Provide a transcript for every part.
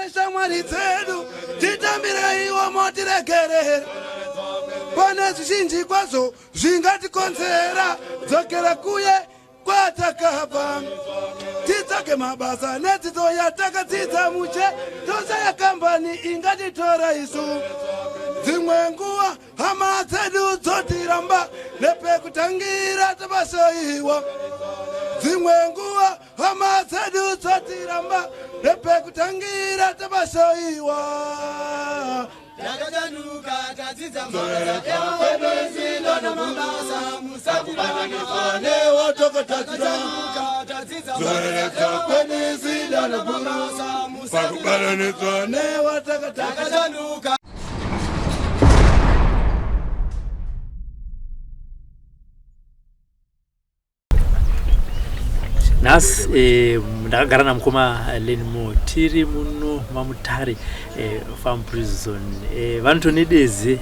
Neshamwari dzedu titambireiwo motiregerera pane zvizhinji kwazvo zvingatikonzera dzokera kuye kwatakabva titsvage mabasa nedzidzo yatakadzidza mushe toshaya kambani ingatitora isu dzimwe nguva hama dzedu dzotiramba nepekutangira tabasaiwa dzimwe nguva hama dzedu dzotiramba nepekutangira tabasaiwa Takachanuka tadzidza mabasa namabasa musatibatanidza newatokatadzira tadzidza zoreredza kwenisida mabasa pakubatanidzwa newatakatadzira takachanuka. Nhasi ndakagara namukoma Lenmo, tiri muno maMutare farm prison. Vanotonedeze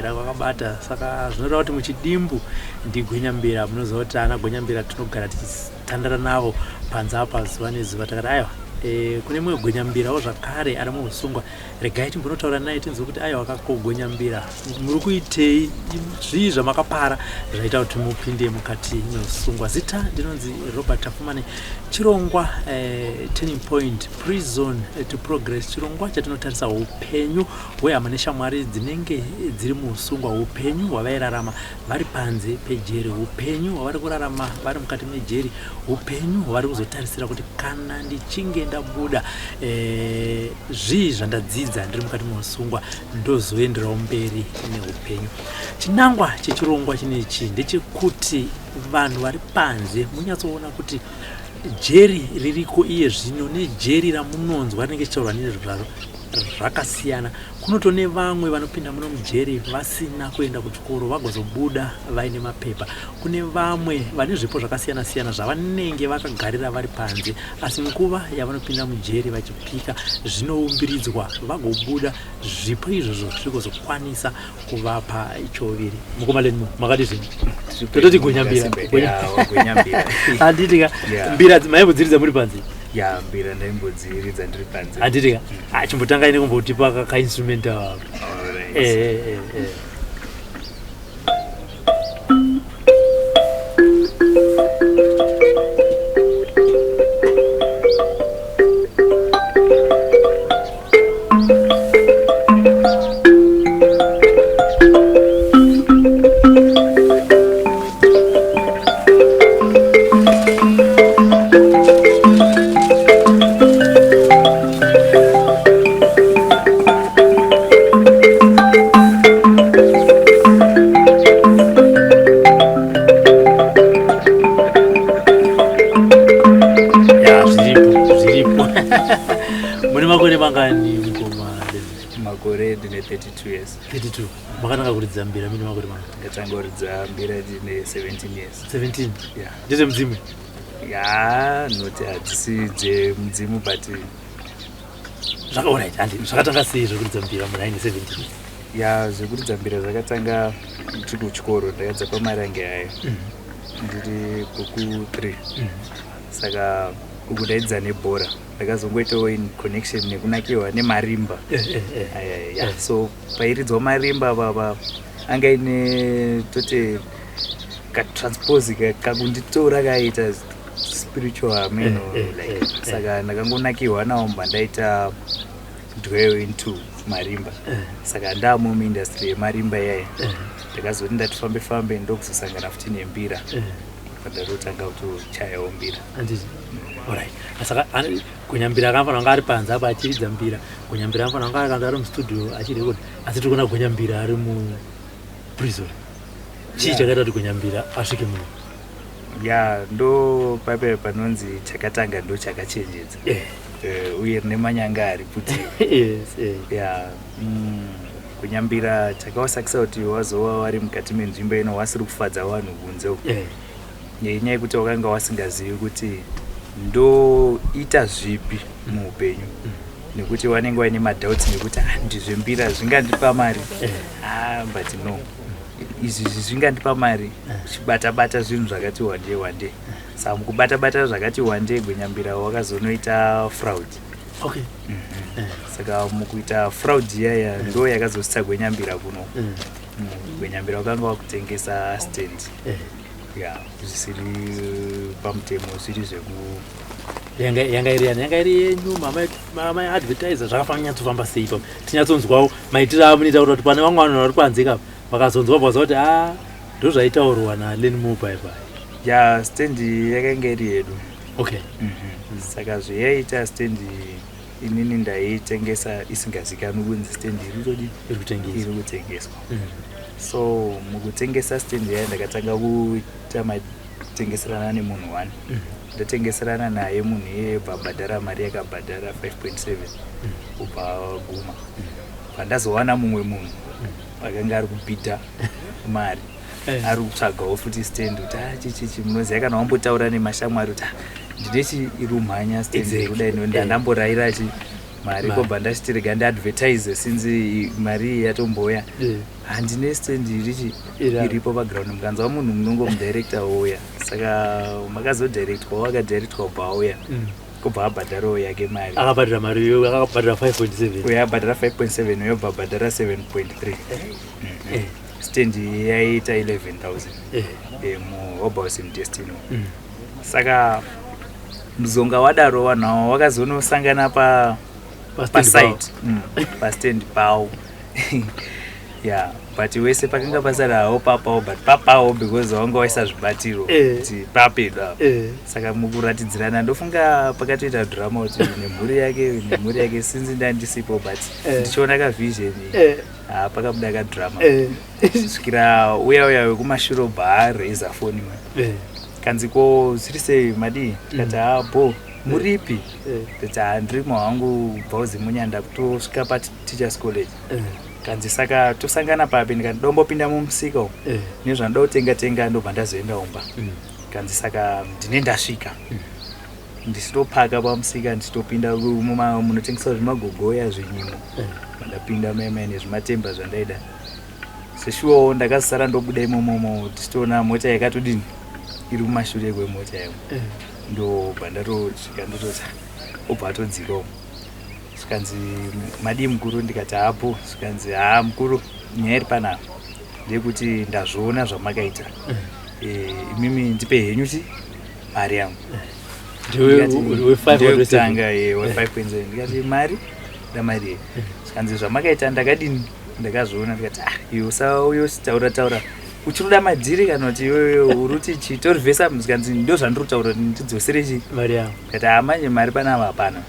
ravakabata, saka zvinoreva kuti muchidimbu ndigwenyambira. Munoziva kuti ana gwenyambira tinogara tichitandara navo panze apa zuva nezuva. Takati aiwa, kune mumwe gwenyambirawo zvakare ari muusungwa, regai timbonotaura naye tinzwe kuti aiwa kakogwenyambira muri kuitei, zvii zvamakapara zvaita kuti mupinde mukati meusungwa. Zita ndinonzi Robert Tafumane. Chirongwa Turning Point Prison to Progress, chirongwa chatinotarisa upenyu hwehama neshamwari dzinenge dziri muusungwa, upenyu hwavairarama vari panze pejeri, upenyu hwavari kurarama vari mukati mejeri, upenyu hwavari kuzotarisira kuti kana ndichinge ndabuda zvii zvandadzidza ndiri mukati meusungwa ndozoenderawo mberi neupenyu. Chinangwa chechirongwa chinechi ndechekuti vanhu vari panze munyatsoona kuti jeri ririko iye zvino nejeri ramunonzwa rinenge richitaurwa nezvazvo zvakasiyana. Kunotone vamwe vanopinda muno mujeri vasina kuenda kuchikoro vagozobuda vaine mapepa. Kune vamwe vane zvipo zvakasiyana siyana zvavanenge vakagarira vari panze, asi nguva yavanopinda mujeri vachipika zvinoumbiridzwa vagobuda zvipo izvozvo zvigozokwanisa kuvapa choviri. Mukoma Lenmo, makadi zvenyu? Tototi gwenyambira. Handiti ka? Mbira maimbodziridza muri panze? Ya, mbira ndaimbodziridza ndiri panze. Handiti ka? Ah, chimbotangai nekumbotipa kainstrument ava. Alright. Ya, zviripo zviripo. Mune makore mangani, mukoma? Makore ndine 32 years. 32. Makatanga kuridza mbira mune makore mangani? Ndakatanga kuridza mbira ndine 17 years. 17? Yeah. Ndezvemudzimu? Ya, noti hadzisi dzemudzimu, but Alright, handi zvakatanga sei zvekuridza mbira munhu aine 17? Ya, zvekuridza mbira zvakatanga ndiri kuchikoro. Ndakadza paMarange ayo ndiri kuku 3, saka uku ndaidza nebhora. Ndakazongoitawo in connection nekunakiwa nemarimba. Aya, ya, so pairidzwa marimba baba anga ine tote katranspose kakunditora kaita spiritual ameno, like saka ndakangonakiwa nawo, mba ndaita dwell into marimba. Saka ndamo muindustry yemarimba iyaya, ndakazoti ndati fambe fambe ndokuzosangana futi nembira, pandatotanga kutochayawo mbira. Handiti? Alright, saka Gwenyambira akafanira kunge ari panze apa achiridza mbira, Gwenyambira anofanira kunge akanga ari mustudio achirekoda, asi tiri kuona Gwenyambira ari muprison. Chii chakaita kuti Gwenyambira asvike muno? Ya, ndo pape panonzi chakatanga ndo chakachenjedza. Uye rine manyanga ari putiro. Ya, kunyambira chakawasakisa kuti wazova wari mukati menzvimbo ino wasiri kufadza vanhu kunze uku, nenyaya yekuti wakanga wasingazivi kuti ndoita zvipi muupenyu, nekuti wanenge waine madoubts nekuti, ah, ndizvembira zvingandipa mari? Ah, but no, izvi zvingandipa mari uchibata bata zvinhu zvakati wandei wandei. Saka mukubata bata zvakati wandei, Gwenyambira wakazonoita fraud. Okay. Saka mukuita fraud iyaya ndo yakazositsa Gwenyambira kuno. Gwenyambira wakanga wakutengesa stand ya zvisiri pamutemo, zviri zveku Yanga iri yani, yanga iri yenyu? Mama advertiser, zvakafanira nyatsofamba sei ipapo? Tinyatsonzwawo maitiro amunoita kuti pane vamwe vanhu vari panze kapa vakazonzwa bvaza kuti a ndo zvaitaurwa naLearnmore paipai. Ya, stand yakanga iri yedu. Saka zvayaita stand, inini ndaiitengesa isingazikanwi kunzi stand iri kutodi iri kutengeswa. Iri kutengeswa. So mukutengesa stand yaya ndakatanga kuita matengeserana nemunhu one. Ndatengeserana naye munhu iyeye, bva abhadhara mari yakabhadhara 5.7, ubva guma. Pandazowana mumwe munhu akanga ari kubhidha mari, ari kutsvagawo futi stand kuti a chichichi, munoziva kana wambotaura nemashamwari kuti, "Ah, ndine chi iri kumhanya stand kudai." Ndandamborayira chi mari. Mari. Kobva ndachiti rega ndiadvertise since mari iyi yatomboya. Handine stand irichi Iri apa. iripo paground, mukanzwa munhu munongomudirecta ouya. Saka makazodirectwa, wakadirectwa, ubva auya, kubva abhadharawo yake mari. Akabhadhara mari iyo, akabhadhara 5.7? Uyo abhadhara 5.7, uyo bva abhadhara 7.3. Stand yaita 11,000 muHobhouse mudestiny. Saka muzonga wadaro, vanhu ava vakazonosangana pa Pastand. Pasite, pastand pawo ya, but wese pakanga pasara hawo papawo, but papawo because wanga waisa zvibatiro kuti papedu apa. Saka mukuratidzirana ndofunga pakatoita drama kuti nemhuri yake, nemhuri yake, since ndandisipo, but ndichiona kavision, ha, pakabuda kadrama kusvikira uya uya wekumashure obva areza foni ma kanzi, "Ko zviri sei, madii?" Tikati, "Ha, bo, muripi?" Ndati, "Ha, ndirimo hangu bvauzi munyanda kutosvika paTeachers College." Kanzi, "Saka tosangana papi?" Ndikati, "Dombopinda mumusika umu nezvandoda kutenga tenga, ndobva ndazoenda umba." Kanzi, "Saka ndine ndasvika." Ndichitopaka pamusika, ndichitopinda munotengeswa zvimagogoya, zvinyimo. Ndapinda maimai nezvimatemba zvandaida seshuwawo. Ndakazosara ndobuda imomomo tichitoona mota yakatodini iri kumashure kwemota yangu. Ndobva ndatosvika, ndototi obva atodzikawo. Zvikanzi, "Madii mukuru?" Ndikati, "Hapo." Zvikanzi, "Haa mukuru, nyaya iri panapa ndeyekuti ndazviona zvamakaita. Imimi ndipe henyu chi mari yangu." Ndiwe we5? Ndeyekutanga we5.7. Ndikati, "Mari damari ye?" Zvikanzi, "Zvamakaita ndakadini, ndakazviona." Ndikati, "Ah, iwe usauye uchitaura taura, uchinoda madhiri kana kuti iwewe uri kuti chitorivhesa?" Zvikanzi, "Ndo zvandiri kutaura kuti ndidzosere chi Mari yangu. Ndikati, "Hamanje mari panapa hapana.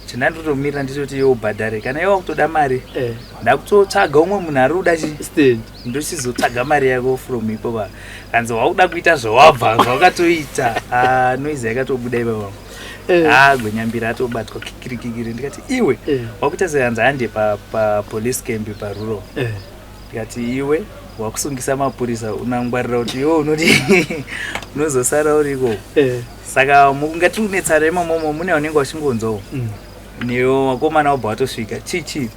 Chindandotomirira ndichoti iwe ubhadhare. Kana iwe wakutoda mari, ndakutotsvaga umwe munhu ari kuda chi Stand. Ndochizotsvaga mari yako from ipopa." Kanzi, "Wakuda kuita zvawabva zvawakatoita." Ah, noise yakatobuda ipapo. Ah, Gwenyambira atobatwa kikirikikiri. Ndikati, "Iwe, wakuita seanzi hande papolice camp parural." Ndikati, "Iwe wakusungisa mapurisa, unangwarira kuti iwe unoti unozosara uriko." Saka mukungati unetsana imomomo, mune vanenge vachingonzwawo newo vakomana wabva watosvika chichi.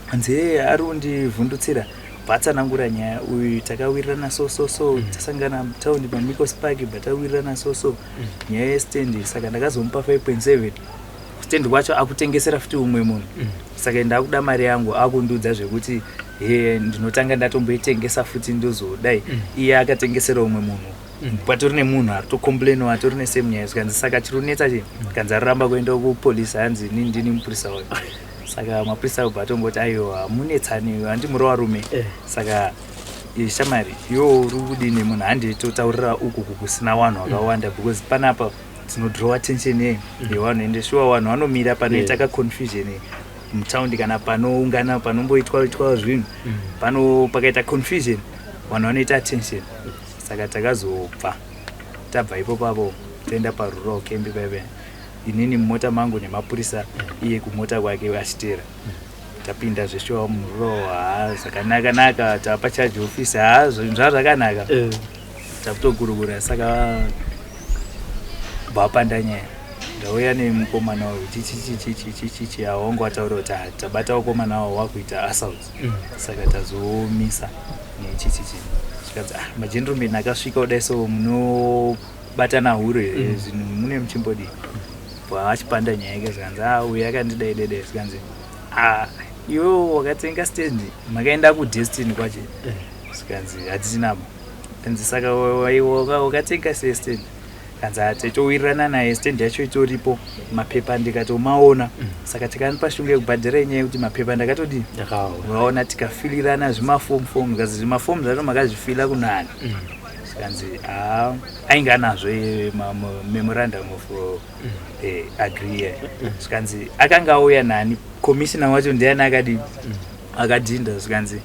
Hanzi, "Hey, ari kundivhundutsira." Bvatsanangura nyaya, "Uyu takawirirana so so so, tasangana mutaundi paMicos Park, bvatawirirana so so nyaya yestand. Saka ndakazomupa 5.7, stand kwacho akutengesera futi umwe munhu. Saka ndakuda mari yangu. Akundiudza zvekuti he ndinotanga ndatomboitengesa futi ndozodai." Iye akatengesera umwe munhu, patori nemunhu ari tocomplainawo, atori nesame nyaya. Zvikanzi, "Saka chiri kunetsa chii?" Kanzi, "Aramba kuenda kupolisi, hanzi inini ndini mupurisa wayo." Saka mapurisa abva atongoti, "Aiwa, munetsani, handi muri varume?" Saka shamari iwo uri kudini munhu, handitotaurira uku kusina vanhu vakawanda, because panapa tinodrowa attention yevanhu, ende shuwa vanhu vanomira panoita kaconfusion mutaundi kana panoungana, panomboitwa itwa zvinhu, pano pakaita confusion vanhu vanoita attention. Saka takazobva tabva ipopapo, toenda parural camp paipa, inini mumota mangu nemapurisa, iye kumota kwake achiteera. Tapinda zveshuwa murural, ha, zvakanaka naka. Tapa charge office, ha, zvinhu zvazvakanaka. Takutokurukura, saka bvapanda nyaya, ndauya nemukomana uyu chichichichichichichi. Awangu wataura kuti, "Ah, tabata vakomana avo wakuita assault, saka tazomisa nechichichi." Zvikanzi, "Ah, magentleman akasvika kudai so munobatana hure, zvinhu mune muchimbodii?" Achipanda nyaya yake, zvikanzi, "A, uyu akandidai dai." Zvikanzi, "A, iwe wakatenga stand, makaenda kuDestiny kwache?" Zvikanzi, "Hatichinamo." Kanzi, "Saka wakatenga sei stand?" Kanzi, "Taitowirirana naye, stand yacho itoripo, mapepa ndikatomaona. Saka tikanipa shungu yekubhadhara inyaya yekuti mapepa ndakatodii?" Ndakaona. Vaona tikafilirana zvimafomu fomu. Zvikanzi, "Zvimafomu zvacho makazvifila kunani?" Zvikanzi, "Ha, ainge anazvo memorandum of agree." Zvikanzi, "Akanga auya nani? Commissioner wacho ndiani akadii, akadhinda?" Zvikanzi,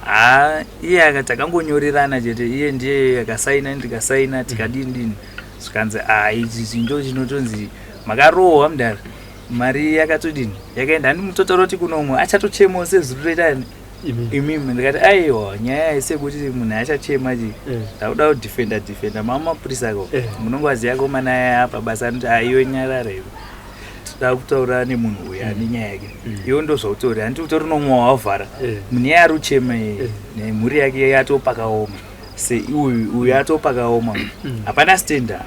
"Ha, iye akati akangonyorerana chete, iye ndiye akasaina, ndikasaina, tikadini dini." Zvikanzi, "A, ichi ndo chinotonzi makarohwa mudhara, mari yakatodini, yakaenda." Handi mutotaura kuti kunomwe achatochemawo sezviri Imi. Imimi. Ndikati, "Aiwa, nyaya yesekuti munhu achachema chi, ndakuda kudhifenda dhifenda mama mapurisa ako." Munongoziva komana aya pabasa anoti, "Aiwe, nyarara iwe, toda kutaura nemunhu uyu ane nyaya yake." Iwe ndo zvautori, handiti utori nomwe wavhara. Munhu iye ari uchema, nemhuri yake yatopakaoma se uyu uyu atopakaoma, hapana stenda.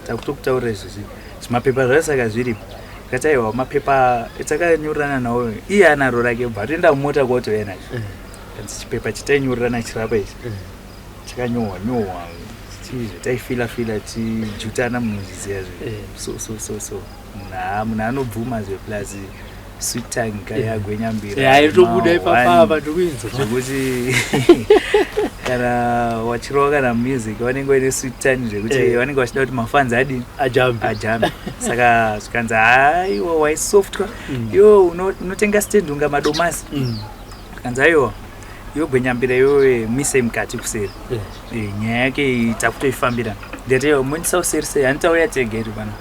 Takutokutaurira izvozvi, zvimapepa zvacho saka zviripo. Tikati, "Aiwa, mapepa takanyorerana nawo, iye anaro rake." Bva toenda mumota kwatouya nacho. Kanzi, "Chipepa chitainyorerana chirapa ichi." Chakanyorwa nyorwa taifila fila tijutana, munozviziva zve. So so so so munhu, ha, munhu anobvuma zve, plus sweet tongue kayagwenyambira. Haitobuda ipapapa, ndikuinzwa. Zvekuti kana wachirova kana music, vanenge vaine sweet tongue zvekuti vanenge vachida kuti mafans adini? Ajambe. Ajambe. Saka zvikanzi, "Haiwa, waisoftwa iwe, unotenga stand unga madomasi." Kanzi, "Aiwa, iwe gwenyambira, iwewe mise mukati kuseri." Nyaya yake iyi takutoifambira. Ndikati, "Aiwa, mondisa useri sei? Handitauya tega iri pana."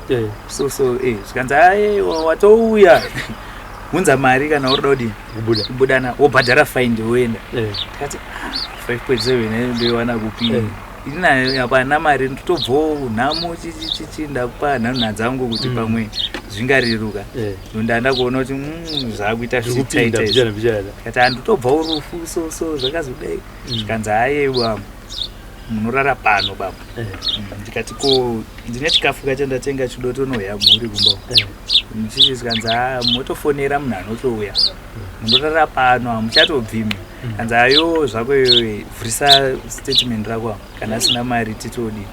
So so zvikanzi, "Aiwa, watouya, unza mari kana uri kuda kudini?" Kubuda. Kubudana, wobhadhara fine, woenda. Tikati, "5.7 ndoiwana kupi?" Ina hapana mari, ndotobvawo nhamo chichichichi, ndakupa nhanha dzangu kuti pamwe zvingareruka. Ndanda kuona kuti zvakuita Zvikupinda zvichitaita izvi. mbichana mbichana. Kati, "Handitobvawo rufu, so so zvakazodai." Zvikanzi, "Aiwa, munorara pano baba." Ndikati, "Ko ndine chikafu kachandatenga chidotonoya mhuri kumba?" Muchichi zvikanzi, "Ha, motofonera munhu anotouya, munorara pano, hamuchatobvimi." Kanzi, "Ayo zvako iyoyo, vhurisa statement rako apa, kana asina mari titodi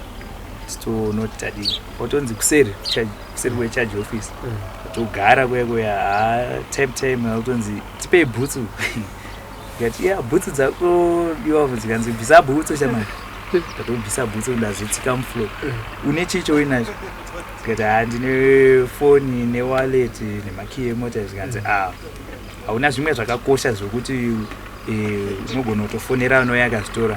titonoti tadini." Watonzi kuseri kuseri kwecharge office. Togara kuya kuya, ha, time time akutonzi, "Tipei bhutsu." Ndikati, "Ya, bhutsu dzakodiwa." Dzikanzi, "Bvisa bhutsu shamani." Ndatobvisa bhutsu, ndazotsika mufloor. "Une chii chouinacho?" Ndikati, "Ha, ndine foni newallet nemakiyi emota." Zvikanzi, "A, hauna zvimwe zvakakosha zvokuti unogona kutofonera anouya akazvitora,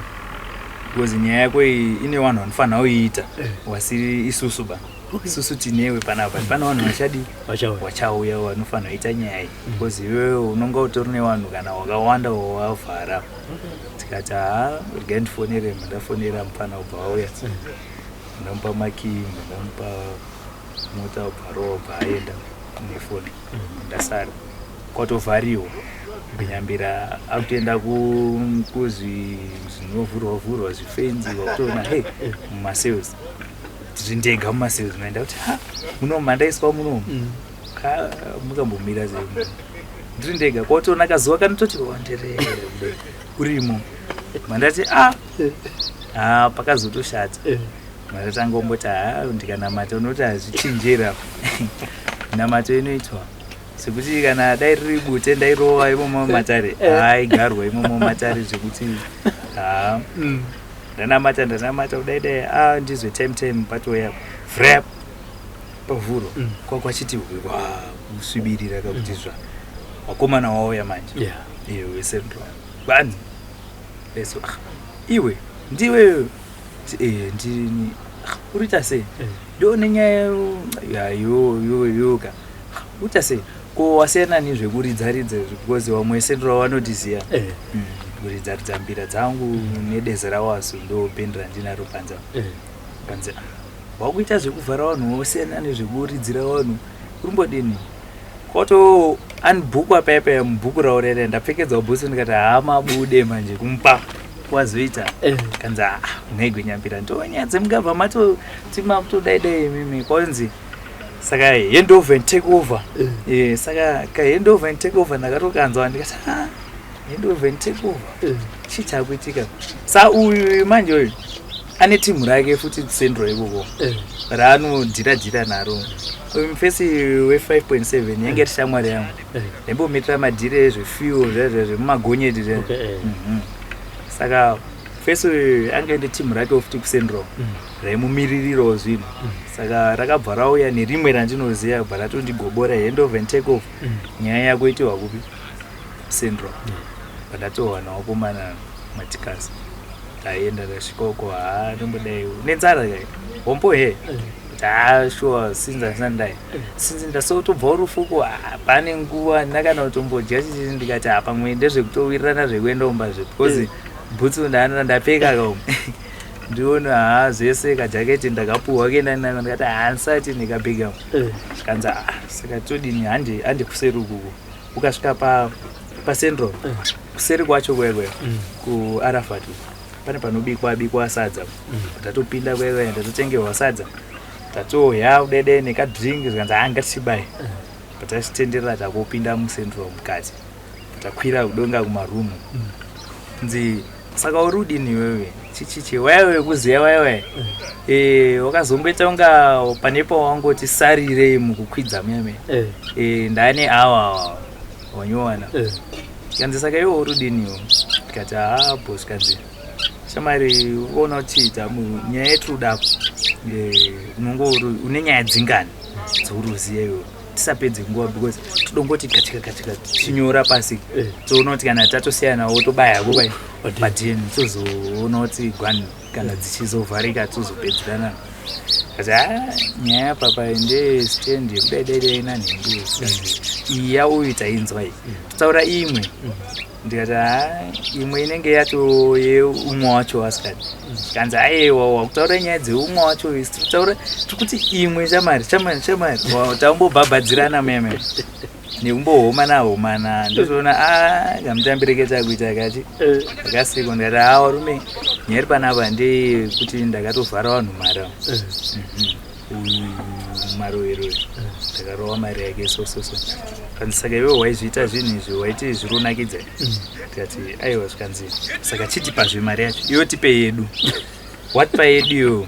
because nyaya yako iyi ine vanhu vanofanira kuiita wasiri isusu ba, isusu tinewe panapa, pane vanhu vachadi Vachauya. Wachauya vanofanira kuita nyaya iyi, because iwewe unonga utori nevanhu kana wakawanda wawavhara." Tikati, "Ha, regai ndifonere." Ndafonera mufana, ubva wauya, ndamupa makiyi, ndamupa mota, ubva rowa, ubva aenda nefoni. Ndasara kwatovhariwa, kunyambira akutoenda kuzvi zvinovhurwa vhurwa zvifenzi, wakutoona he mumacells, tiri ndega mumacells. Maenda kuti, "Ha, munomu mandaiswa munomu ka mukambomira sei ndiri ndega?" Kwatoona kazuva kanototi wanderere kudai urimo. Mandati, "A, ha, pakazotoshata." Mandatanga kumboti, "Ha, ndikanamata unoti hazvichinjera namato inoitwa sekuti kana dai riri bute ndairova imomo matare, haigarwa imomo matare zvekuti ha." Ndanamata, ndanamata kudai dai, a, ndizwe time time patouya vrap pavhuro. Kwakwachiti wa kusvibirira kakuti zva wakomana wauya manje. Iwe wecentral bani eso? Ah, iwe ndiwe? Ndini. "Ah, uriita sei?" "Ndione nyaya yo yo yoga." "Ah, uriita sei? Ko wasiyana nezvekuridza ridza izvi?" Because vamwe central vanotiziya. Kuridza ridza mbira dzangu nedeze rawasu, ndo bhendi randinaro panza. Kanzi, "Ah, wakuita zvekuvhara vanhu, wosiyana nezvekuridzira vanhu, urimbodini?" Kwato anibhukwa paya paya mubhuku ravo rere, ndapfekedzwa bhutsu, ndikati, "Hamabude manje." Kumupa wazoita. Kanzi, "Ah, unaigwenyambira, ndonyaya dzemugabva matoti makutodaidai imimi." Kwanzi, Saka handover and take over. Saka ka handover and take over ndakatokanzwa ndikati, ah, handover and take over, chii chakuitika? Sa uyu manje uyu ane timu rake futi Central ikoko raanodhira dhira naro. Uyu mufesi we5.7 yange iri shamwari yangu, ndaimbomitira madhiri ezvefuel zvezve zvemumagonyeti zvezve. Saka fesi uyu ange ine timu rake futi kuCentral raimumiririrawo zvinhu. Saka rakabva rauya nerimwe randinoziva, bva ratondigobora handover and take off. Nyaya yako itiwa kupi? Central. Pandatowana wakomana matikasi, taenda, tasvika uko, haa, tombodai nenzara kai hombo he, kuti haa, sure, since andisandai since ndasotobva urufuko pane nguva handina kana kutombodya chichi. Ndikati, ha, pamwe ndezvekutowirirana zvekuenda umbazve because bhutsu ndaana ndapfeka kaum ndione, haa, zvese kajaketi ndakapuhwa kuenda nako. Ndikati, haa, ndisati ndikabhega. Zvikanzi, ah, saka todini? Hande, hande kuseri ukuku. Ukasvika paCentral kuseri kwacho kwekwe kuArafat pane panobikwa bikwa sadza. Tatopinda kwekwe, ndatotengerwa sadza, tatohya udede nekadrink. Zvikanzi, haa, ngatichibai. Patachitenderera takopinda muCentral mukati, takwira kudonga kumarumu. Nzi, saka uri udini iwewe? Chichichi waiwe kuziya waiwe wakazomboita kunga pane pawangoti sarirei mukukwidza meme. Ndane awa wanyowana. Kanzi, saka iwe uri udiniwo? Tikati, haa, boss. Kanzi, shamari, uona kuti nyaya yetiri kudako, unongo une nyaya dzingani dzauri kuziya iwewe? Tisapedze nguva because todongoti kachika kachika tichinyora pasi. Toona kuti kana tatosiyanawo tobayako pai padeni, tozoona kuti gwani kana dzichizovharika tozopedzerana. Kati, ha, nyaya papa ndestand yekudaidai nanhingi iyi yauyu tainzwa iyi, totaura imwe. Ndikati, ha, imwe inenge yato yeumwe wacho asikati. Kanzi, aiwa, wakutaura nyaya dzeumwe wacho, isi tiri tiri kuti imwe. Shamari, shamari, shamari, tambobhabhadzirana meme nekumbohomana homana. Ndotoona a kamutambire ketakuita kachi akasiko. Ndikati, ha, varume, nyaya iri panapa ndeyekuti ndakatovhara vanhu mari. Uyu marovero ndakarova mari yake so so so. Kanzi, saka iwe waizviita zvinhu izvi, waiti zviri unakidza? Tikati, aiwa. Zvikanzi, saka chitipazve mari yacho iwe, tipe yedu. Watipa yedu iyoyo,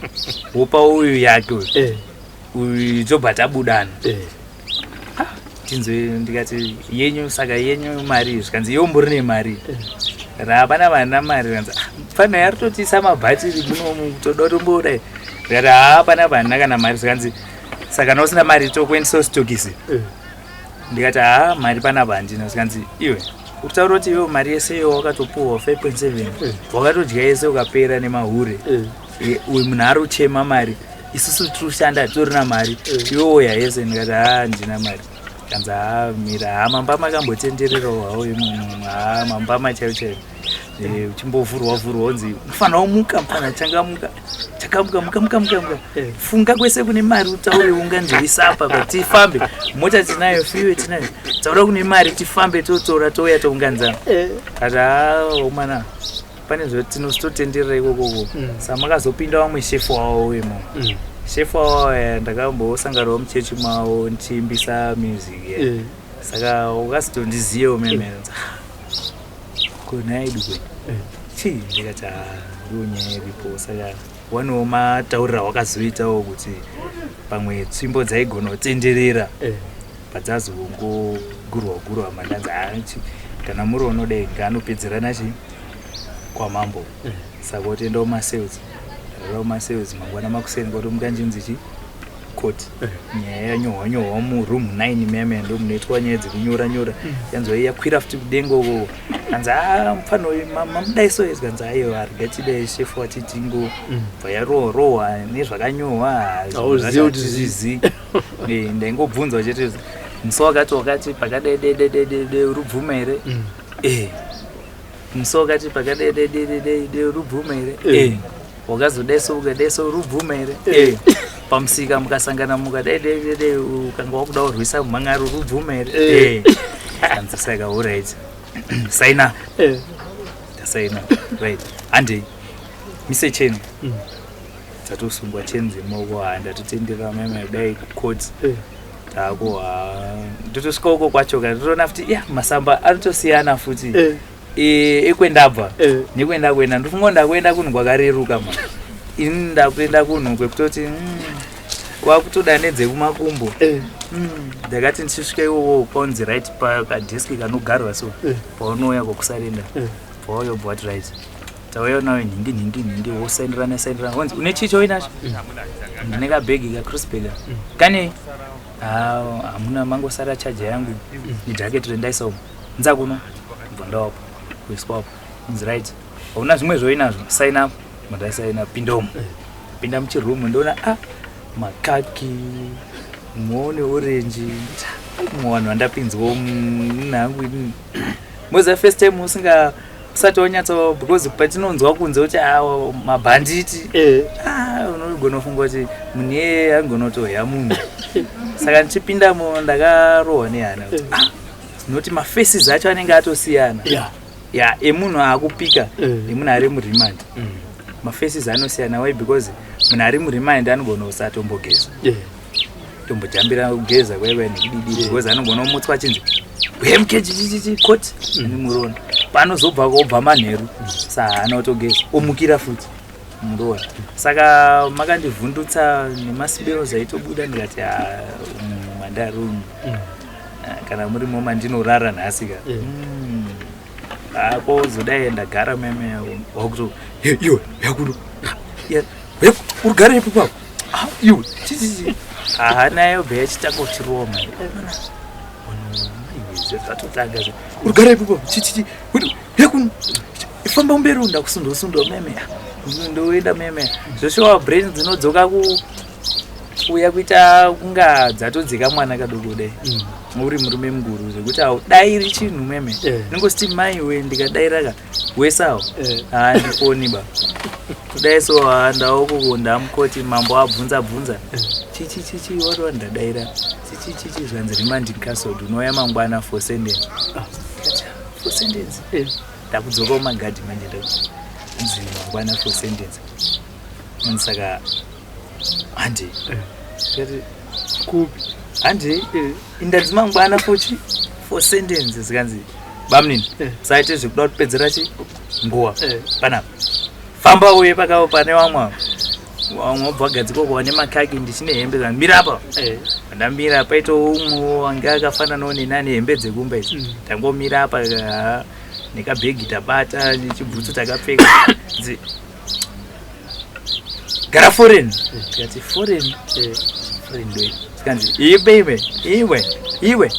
wopa uyu yake uyu. Uyu tobva tabudana. Tinzwe. Ndikati, yenyu, saka yenyu mari? Zvikanzi, iwe mbori nemari rapana vana mari. Kanzi, fana yaritotisa mabhatiri munomu, toda tombodai. Ndikati, haa, pana vanhu kana mari. Zvikanzi, saka kana usina mari tokuendesa sitokisi. Ndikati, haa, mari panapa handina. Zvikanzi, iwe uritaura kuti iwe mari yese iyo wakatopuhwa 5.7 wakatodya yese ukapera nemahure. Uyu munhu ari kuchema mari, isusu tiri kushanda titorina mari, iwe woya yese. Ndikati, haa, handina mari. Kanzi, haa, mira, haa, mamba makambotendererawo hawo imomo, haa, mambama chaiyo chaiyo. Uchimbovhurwa vhurwa, unzi mufana womuka, mufana changamuka, chakamuka, muka, muka, muka, muka. Funga kwese kune mari, utaure unganzwisapa pa tifambe. Mota tinayo, fiwe tinayo, taura kune mari tifambe, totora, touya tounganzana. Ati, haa, omana, pane zvatinototenderera ikokoko. Saka makazopinda vamwe shefu wavo imo. Shefu wavo aya ndakambosanganawo muchechi mavo ndichiimbisa music. Saka ukazitondiziyewo meme kunhai dukwe chii? Ndikati, "Ah, ndo nyaya iripo." Saka wanewo matauriro awakazoitawo kuti pamwe tsvimbo dzaigona kutenderera padzazongogurwa gurwa mandanzi kana muri unodai ngaanopedzerana chi kwamambo. Saka wotoenda kumacells, rara kumacells, mangwana makuseni kwatomuka njinzi chi court. Nyaya yanyorwa nyorwa muroom 9 meme, ndo munoitwa nyaya dzekunyora nyora. Yanzwa yakwira futi kudenga ukoko. Kanzi, a, mufana uyu mamudai so. Kanzi, aiwa, regatidai shefu watitingo bva yarohwa nezvakanyorwa. Hauzivi kuti Zvizi ndaingobvunzwa chete, musi wakati wakati pakadai dedededede uri bvuma here? Musi wakati pakadai dededede uri bvuma here? Wakazodai so, ukadai so, uri bvuma here? Pamusika mukasangana mukadai dai ukanga wakuda kurwisa mumhangari, uri bvuma here? Kanzi, saka alright, saina. Tasaina, right, handei mise cheni. Dzatosungwa chain dzemaoko. Ha, ndatotendera mai kudai kucourt. Tako ha, ndotosvika uko kwacho ka, ndotoona futi ya masamba anotosiyana futi. Ekwendabva nekwenda kuenda, ndofunga ndakuenda kunhu kwakareruka ma ini ndakuenda kunhu kwekutoti kwakutoda nedzekumakumbo. Ndakati ndichisvika iwowo paunzi right pakadeski kanogarwa so paunouya kokusarenda, pauya ubva wati right, tauya nawe nhingi nhingi nhingi, wosaindirana saindirana, wanzi une chii chauinacho? Ndine kabhegi kacrossbag kanei? Hamuna, mangosara chaja yangu nejaketi rendaisa umu nza kuno, bva ndawapo kuiswapo, inzi right, hauna zvimwe zvoinazvo, sign up, mandasaina, pinda umu. Pinda muchirumu, ndoona a makaki muone orange mumwe vanhu vandapinzwa munhangu ini moziva first time usinga usati wanyatsa, because patinonzwa kunze kuti ah, mabhanditi, ah, unogona kufunga kuti munhu iyeye angona kutohya munhu. Saka ndichipindamo ndakarohwa nehana kuti ah, noti mafaces acho anenge atosiyana ya emunhu akupika nemunhu ari muremand. Mafaces anosiyana. Why? Because munhu ari muremand anogona kusatombogeza, tombojambira kugeza kwaiva nekudidi, because anogona kumutswa achinzi uye court ani muroona paanozobva kobva manheru, sa haana kutogeza, omukira futi muroona. Saka makandivhundutsa nemasibero aitobuda, ndikati "Ah, umu mandari umu. Ah, kana murimo mandinorara nhasi ka." Apo zodai ndagara meme wakuto, "Iwe yakuno urigare ipo papo. Ah, iwe chichichi." Hana yobva yachitanga kuchirova mani, zvatotanga, urigare ipo papo, chichichi, yakuno, famba mberi, ndakusundwa sundwa meme, ndoenda meme zvoshowa, brain dzinodzoka kuuya kuita kunga dzatodzika mwana kadoko dai uri murume mukuru zvekuti haudairi chinhu meme. Ningositi maiwe, ndikadaira ka wesawo handiponi ba kudai so handaoko ndamukoti mambo abvunza bvunza chichi chichi, wati ndadaira chichi chichi, zvanzi remand in custody, unouya mangwana for sentence. Ndikati, "Ah, for sentence?" Ndakudzoka kumagadhi manje, ndakunzi mangwana for sentence. Saka handi, ndikati Kupi? Handi, indanzi mangwana futi for sentence. Zikanzi bamunini, saite zvekuda kutipedzera chi nguva panapa, famba uye pakavo pane vamwe ava. Vamwe wabva wagadzikwa kuva nemakaki, ndichine hembe zangu, mira apa. Ndamira, paita umwe wange akafananawo neni ane hembe dzekumba idzi. Tangomira apa ha, nekabhegi tabata, nechibhutsu takapfeka. Gara foreign. Tikati foreign? Foreign ndoi? Tikanzi iwe iwe iwe iwe,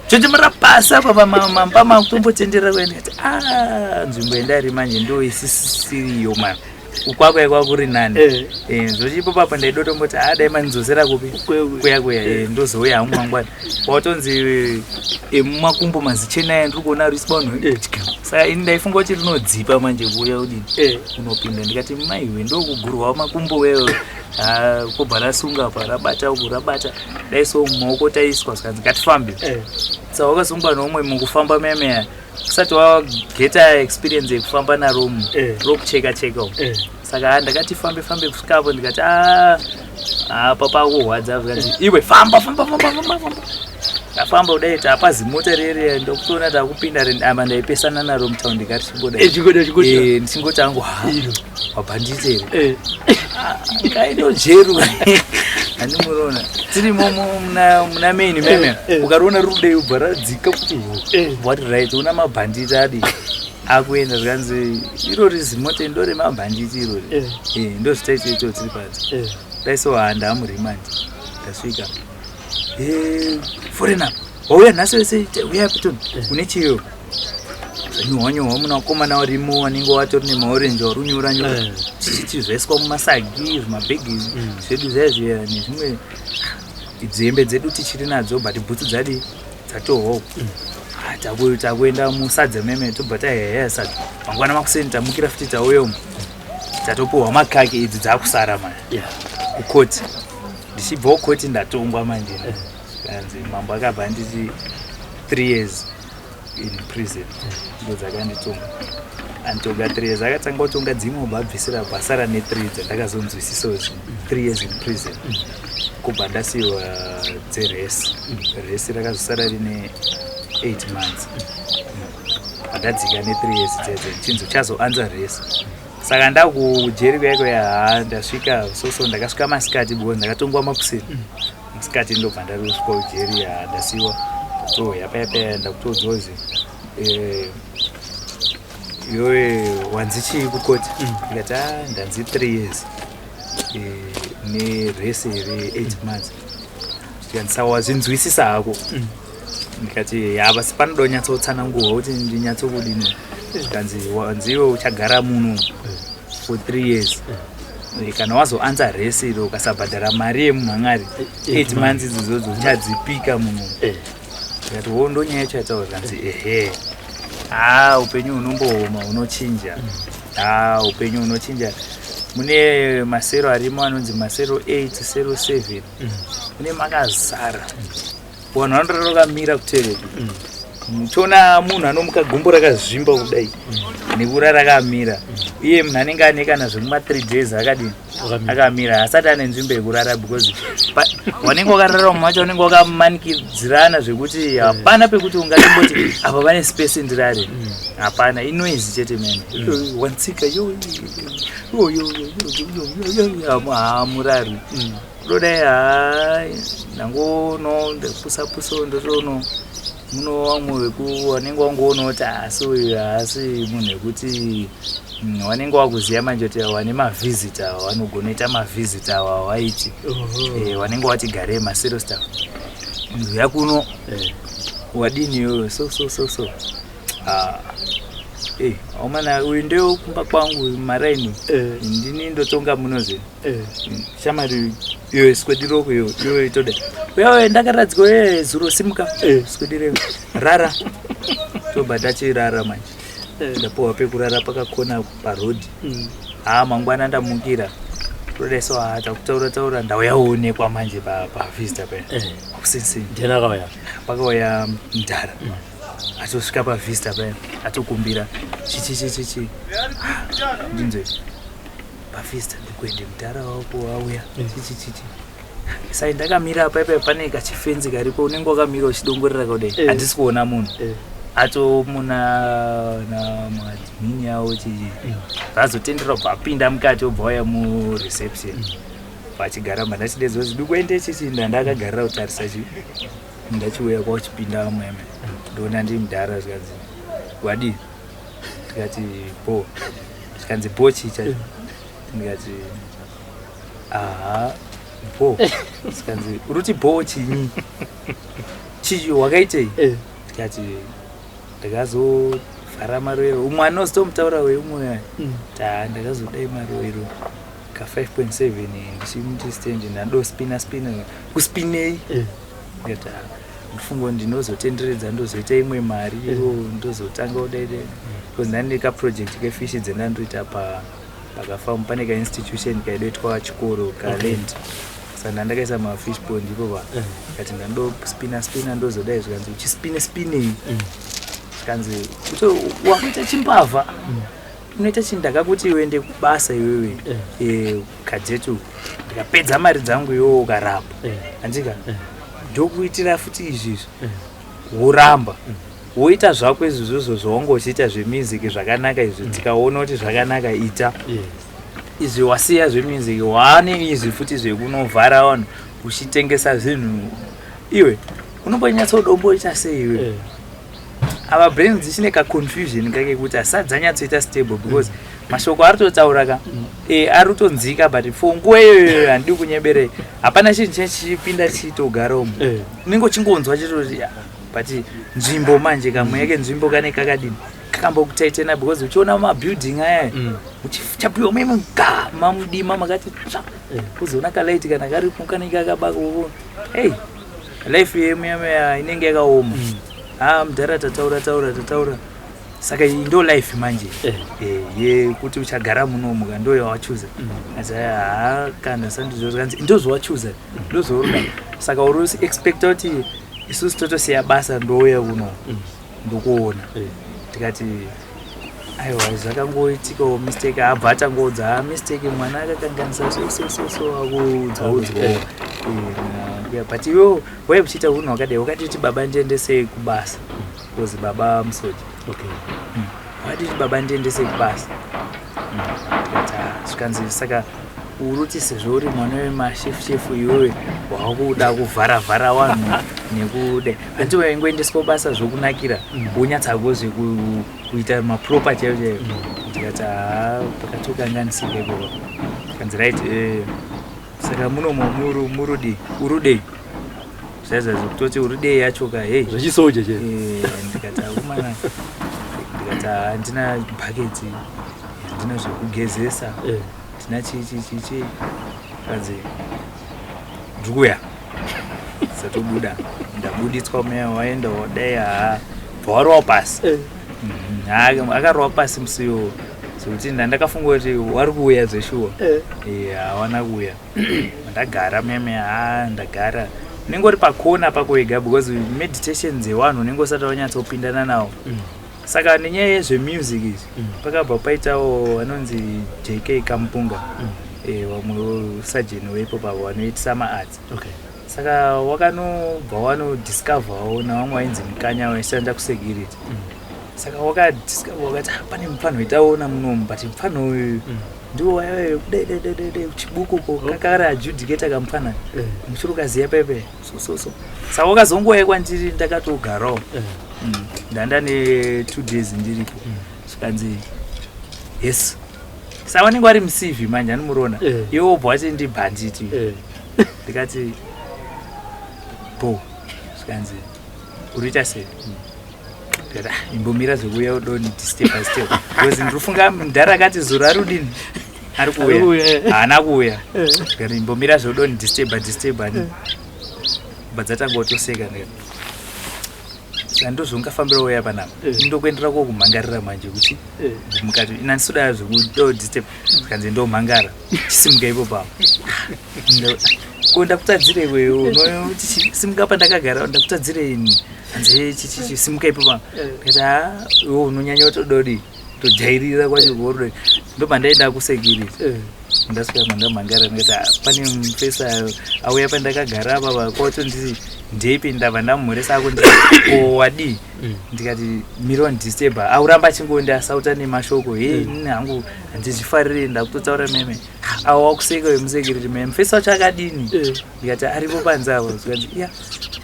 chochimara pasi apa pamamba makutombotendera kuenda. Ndikati a nzvimbo yandari manje ndo isisiriyo mani, ukwakwa kwakuri nani. Zvochipo papo ndaidotomboti a dai mandidzosera kupi? Kuya. Kuya kuya, ndozouya hangu mangwana. Watonzi emumakumbo mazichena aya ndiri kuona riswa vanhu. Saka ini ndaifunga kuti rinodzipa manje kuuya kudini unopinda. Ndikati maiwe, ndokugurwa makumbo wewe kobva rasunga pa rabata uku rabata dai so mumaoko taiswa, sikanzi ngatifambe. Saka wakasungwa nomwe mukufamba memeya usati wageta experience yekufamba naro mu rokucheka cheka umu. Saka ndakati fambe fambe kusvika apo, ndikati "Ah, apa pakurwadza." Zvikanzi iwe famba famba famba famba famba. Ndafamba kudai, tapa zimota rere, ndokutoona takupinda apa ndaipesana naro mutaundi karichimboda. Chikoda chikoda. Ndichingoti angu ha Iro. wabhanditi here? Kainojeru handimuroona tirimo muna main meme. Ukariona rudei ubva radzika kuti hu what right, una mabhanditi adi akuenda. Zvikanzi irori zimota ndo remabhanditi irori. Ndo zvitaitoito tiri panze. Dai so handa amuremand, ndasvika. Foreigner wauya nhasi wese, uya pitoni une chiyo zvanyohwa nyohwa, muna vakomana varimo vanenge vatori nemaorenji vari kunyora nyora chichichi, zvaiswa mumasagi, zvimabhegi zvedu zvaya zviya nezvimwe dzembe dzedu tichiri nadzo, but bhutsu dzadi dzatohwawo. Ah, takuenda musadza meme, tobva taheya sadza. Mangwana makuseni tamukira futi, tauya umu, tatopuhwa makaki, idzi dzakusara manje. Kukoti, ndichibva kukoti ndatongwa manje. Kanzi mambo akabva anditi 3 years in prison, ndo dzakanditonga. Antonga 3 years, akatanga kutonga dzimwe, obva abvisira, bvasara ne3 dzandakazonzwisisa kuti 3 years in prison. Kubva ndasiyiwa dzeresi, resi rakazosara rine 8 months. Ndadzika ne3 years dzedze, ndichinzi uchazoanza resi. Saka ndakujeri kuya kuya, ha, ndasvika soso, ndakasvika masikati because ndakatongwa makuseni. Masikati ndobva ndarosvika kujeri. Ha, ndasiwa toya paya paya, ndakutodzwa kuzi iwewe wanzi chii kukoti? Ndikati, a, ndanzi 3 years neresi re8 months. Ndikanzi, saka wazvinzwisisa hako? Ndikati, ya, basi panoda kunyatsotsanangurwa kuti ndinyatsokudini. Zvikanzi, wanzi iwe uchagara muno for 3 years. Kana wazoanza resi iro, ukasabhadhara mari yemumhangari, 8 months idzodzo uchadzipika muno. Ndikati, wo, ndonyaya yacho yataura. Zvikanzi, ehe, ha, upenyu hunombooma, hunochinja. Ha, upenyu hunochinja. Mune masero arimo anonzi masero 8, sero 7, mune makazara vanhu vanorara vakamira kutereki. Muchiona munhu anomuka gumbo rakazvimba kudai nekurara akamira. Iye munhu anenge ane kana zvemuma 3 days akadini? Akamira. Akamira, asati ane nzvimbo yekurara because wanenge wakarara macho wanenge wakamanikidzirana zvekuti hapana pekuti ungatomboti apa pane space ndirare. Hapana, inoise chete mene wansika yo yo yo yo yo, hamurari. Kudodai, ha, ndangono ndapusa pusa, ndotono muno vamwe veku vanenge vangoona kuti haasi uyu, haasi munhu wekuti vanenge vakuziva manje kuti vane mavhizita, vanogonoita mavhizita ava vaiti vanenge vati garei masero staff nduya kuno. Wadini iyoyo? So so so so, ah, aumana, uyu ndewekumba kwangu maraini. Ndini ndotonga muno zve. Shamari iwe, swediroko iwe, iwe toda uyawe, ndakaradzwa ye zuro, simuka. Swedire, rara. Tobva tachirara manje. Ndapuwa pekurara pakakona parodhi. Ha, mangwana ndamukira todai so, ha, takutaura taura, ndauya onekwa manje pavhista paya. Kusenseni. Ndiani akauya? Pakauya mudhara, atosvika pavhista paya, atokumbira chichichichichi, ndinzwe pavhista, ndikuende mudhara wako wauya, chichichichi. Sai ndakamira paipai, pane kachifenzi karipo, unenge wakamira uchidongorera kudai. Handisi kuona munhu. Atomuna namadmini avo chichi, vazotendera kubva apinda mukati, obva wauya mureception, vachigara. Mandachidedzwa kuti ndikuende chichi, ndandakagarira kutarisa chi, ndachiuya kwauchipinda vamwe, ndoona ndi mudhara. Zvikanzi, wadii? Ndikati, bo. Zvikanzi, bo chii chacho? Ndikati, aha, bo. Zvikanzi, uri kuti bo chinyi, chii wakaitei? Ndikati, ndakazovhara maroero, umwe anozitomutaura weumwe. Ta, ndakazodai maroero ka 5.7, ndichimuti stand, ndandospina spina, kuspinei? Ndikati, "Ah, ndifunga ndinozotenderedza, ndozoita imwe mari iwo, ndozotanga kudaidai," because ndandine kaproject kefish dzendandoita pakafamu, pane kainstitution kaidoitwa chikoro kaland, saka ndandakaisa mafish pond ipopa. Kati ndandospina spina, ndozodai. Zvikanzi, uchispine spinei? Zvikanzi, wakuita chimbavha, unoita chinhu, ndakakuti uende kubasa iwewe. Kadzetu, ndikapedza mari dzangu, iwewe ukaramba. Handika ndokuitira futi izvizvi, woramba, woita zvako izvozvozvo zvawanga uchiita zvemusic zvakanaka izvi, tikaona kuti zvakanaka, ita izvi. Wasiya zvemusic, waane izvi futi zvekunovhara vanhu uchitengesa zvinhu, iwe unombonyatsodomboita sei iwe? Ava brain dzichine kaconfusion kake kuti hasati dzanyatsoita stable, because mashoko ari totaura ka ari kutonzika, but for nguva iyoyo, handidi kunyeberei, hapana chinhu chechipinda chichitogara umu. Unenge uchingonzwa chitoti, "Ah," but nzvimbo manje, kamweya kenzvimbo kane kakadini, kakambokutaitena, because uchiona mabuilding aya, uchichapiwa meme ga mamudima makati tsva, kuzoona kalight kana karipo kanenge kakabaka. Hey, life yemuyamaya inenge yakaoma. Ha, mudhara, tataura taura tataura, saka iyi ndo life manje. Yekuti uchagara munomu ndo yawachuza. Asi ha, kana sandizvo, kanzi ndozvawachuza, ndozvaurida, saka uri expecta kuti isusu totosiya basa, ndouya kuno ndokuona. Tikati, Aiwa, zvakangoitikawo mistake, abva atangoudza, "Ah, mistake, mwana akakanganisa, so so so so." Akuudzaudzwawo. But iwewo wai uchiita unhu wakadai, wakatiti, "Baba, ndiendesei kubasa," because baba musoja. Wakatiti, "Baba, ndiendesei kubasa." Tikati, "Ah," zvikanzi, "Saka uruti sezvo uri mwana wemashefu shefu, iwewe wakuda kuvhara-vhara vanhu nekuda hanti waingoendeswa basa zvokunakira, wonyatsako kuita maproper chaivo chaivo." Ndikati, "Haa, pakatokanganisika ikoko." Kanzi, "Right, saka munomo murudi urudei zvaizvazvo kutoti urudei yacho ka, hei." Zvechisoja che. Ndikati, "Akomana," ndikati, "handina bhaketi, handina zvekugezesa, ndina chii chii chii chii." Kanzi, "Ndikuya." Satobuda, ndabuditswa muya, waenda wadai, haa, bva warova pasi. Akarova pasi musiwo zvekuti ndandakafunga kuti wari kuuya zveshuwa. Hawana kuuya. Ndagara meme, ha, ndagara, unenge uri pakona pako wega, because meditation dzevanhu unenge usati wanyatsopindana nawo. Saka nenyaya yezvemusic izvi, pakabva paitawo vanonzi JK Kampunga, vamwe sajeni wepo pavo vanoitisa maarts. Saka wakanobva wanodiscoverwo navamwe vainzi Mukanya, vaishanda kusecurity. Saka wakadiscover, wakati, "Ah, pane mufanho wetaona munomu, but mufanho uyu ndiwo waiva kudai dai dai dai dai chibuku ko kakari adjudicata kamufana muchiri ukaziya pepe so so so." Saka wakazongouya kwandiri, ndakatogarawo. Ndanda ne2 days ndiripo. Zvikanzi, "Yes." Saka vanenge vari mucv manje, anomurona. Iwe wobva wati ndibhanditi. Ndikati, "Bo." Zvikanzi, "Uriita sei?" Ndikati, "Ah, imbomira zvekuuya udoni step by step, because ndirifunga mudhara akati zuro ari udini, ari Ari kuuya, kuuya." eh. Haana kuuya. Ndikati, "Imbomira zveudoni disturb disturb ani." Bva dzatanga kutoseka. Ndikati, "Saka ndozvaungafambira uya panapa?" Ndokuendera kokumhangarira manje kuti mukati inandisoda zvekudo disturb. Zvikanzi, "Ndomhangara, chisimuka ipo papo." Ko ndakutadzirei wewe? Simuka pandakagara, ndakutadzirei ini? Hanzi, "Chichichi, simuka ipo papo." Ndikati, "Ha, iwe unonyanya kutododi kutojairira kwacho kuorudoi." Ndobva ndaenda kusecurity. Ndasvika mandamhangara, ndikati, "Ah, pane mufesa auya pandakagara apa, kwatonditi ndeipi." Ndabva ndamumhoresa, akunditi, "Ko wadii?" Ndikati, "Mira disturb." Auramba achingondi asauta nemashoko, "He, inini hangu handizvifariri, ndakutotaura meme." Awa wakuseka wemusecurity, "Me mufesa wacho akadini?" Ndikati, "Aripo panze apo." Zvikanzi, "Ya,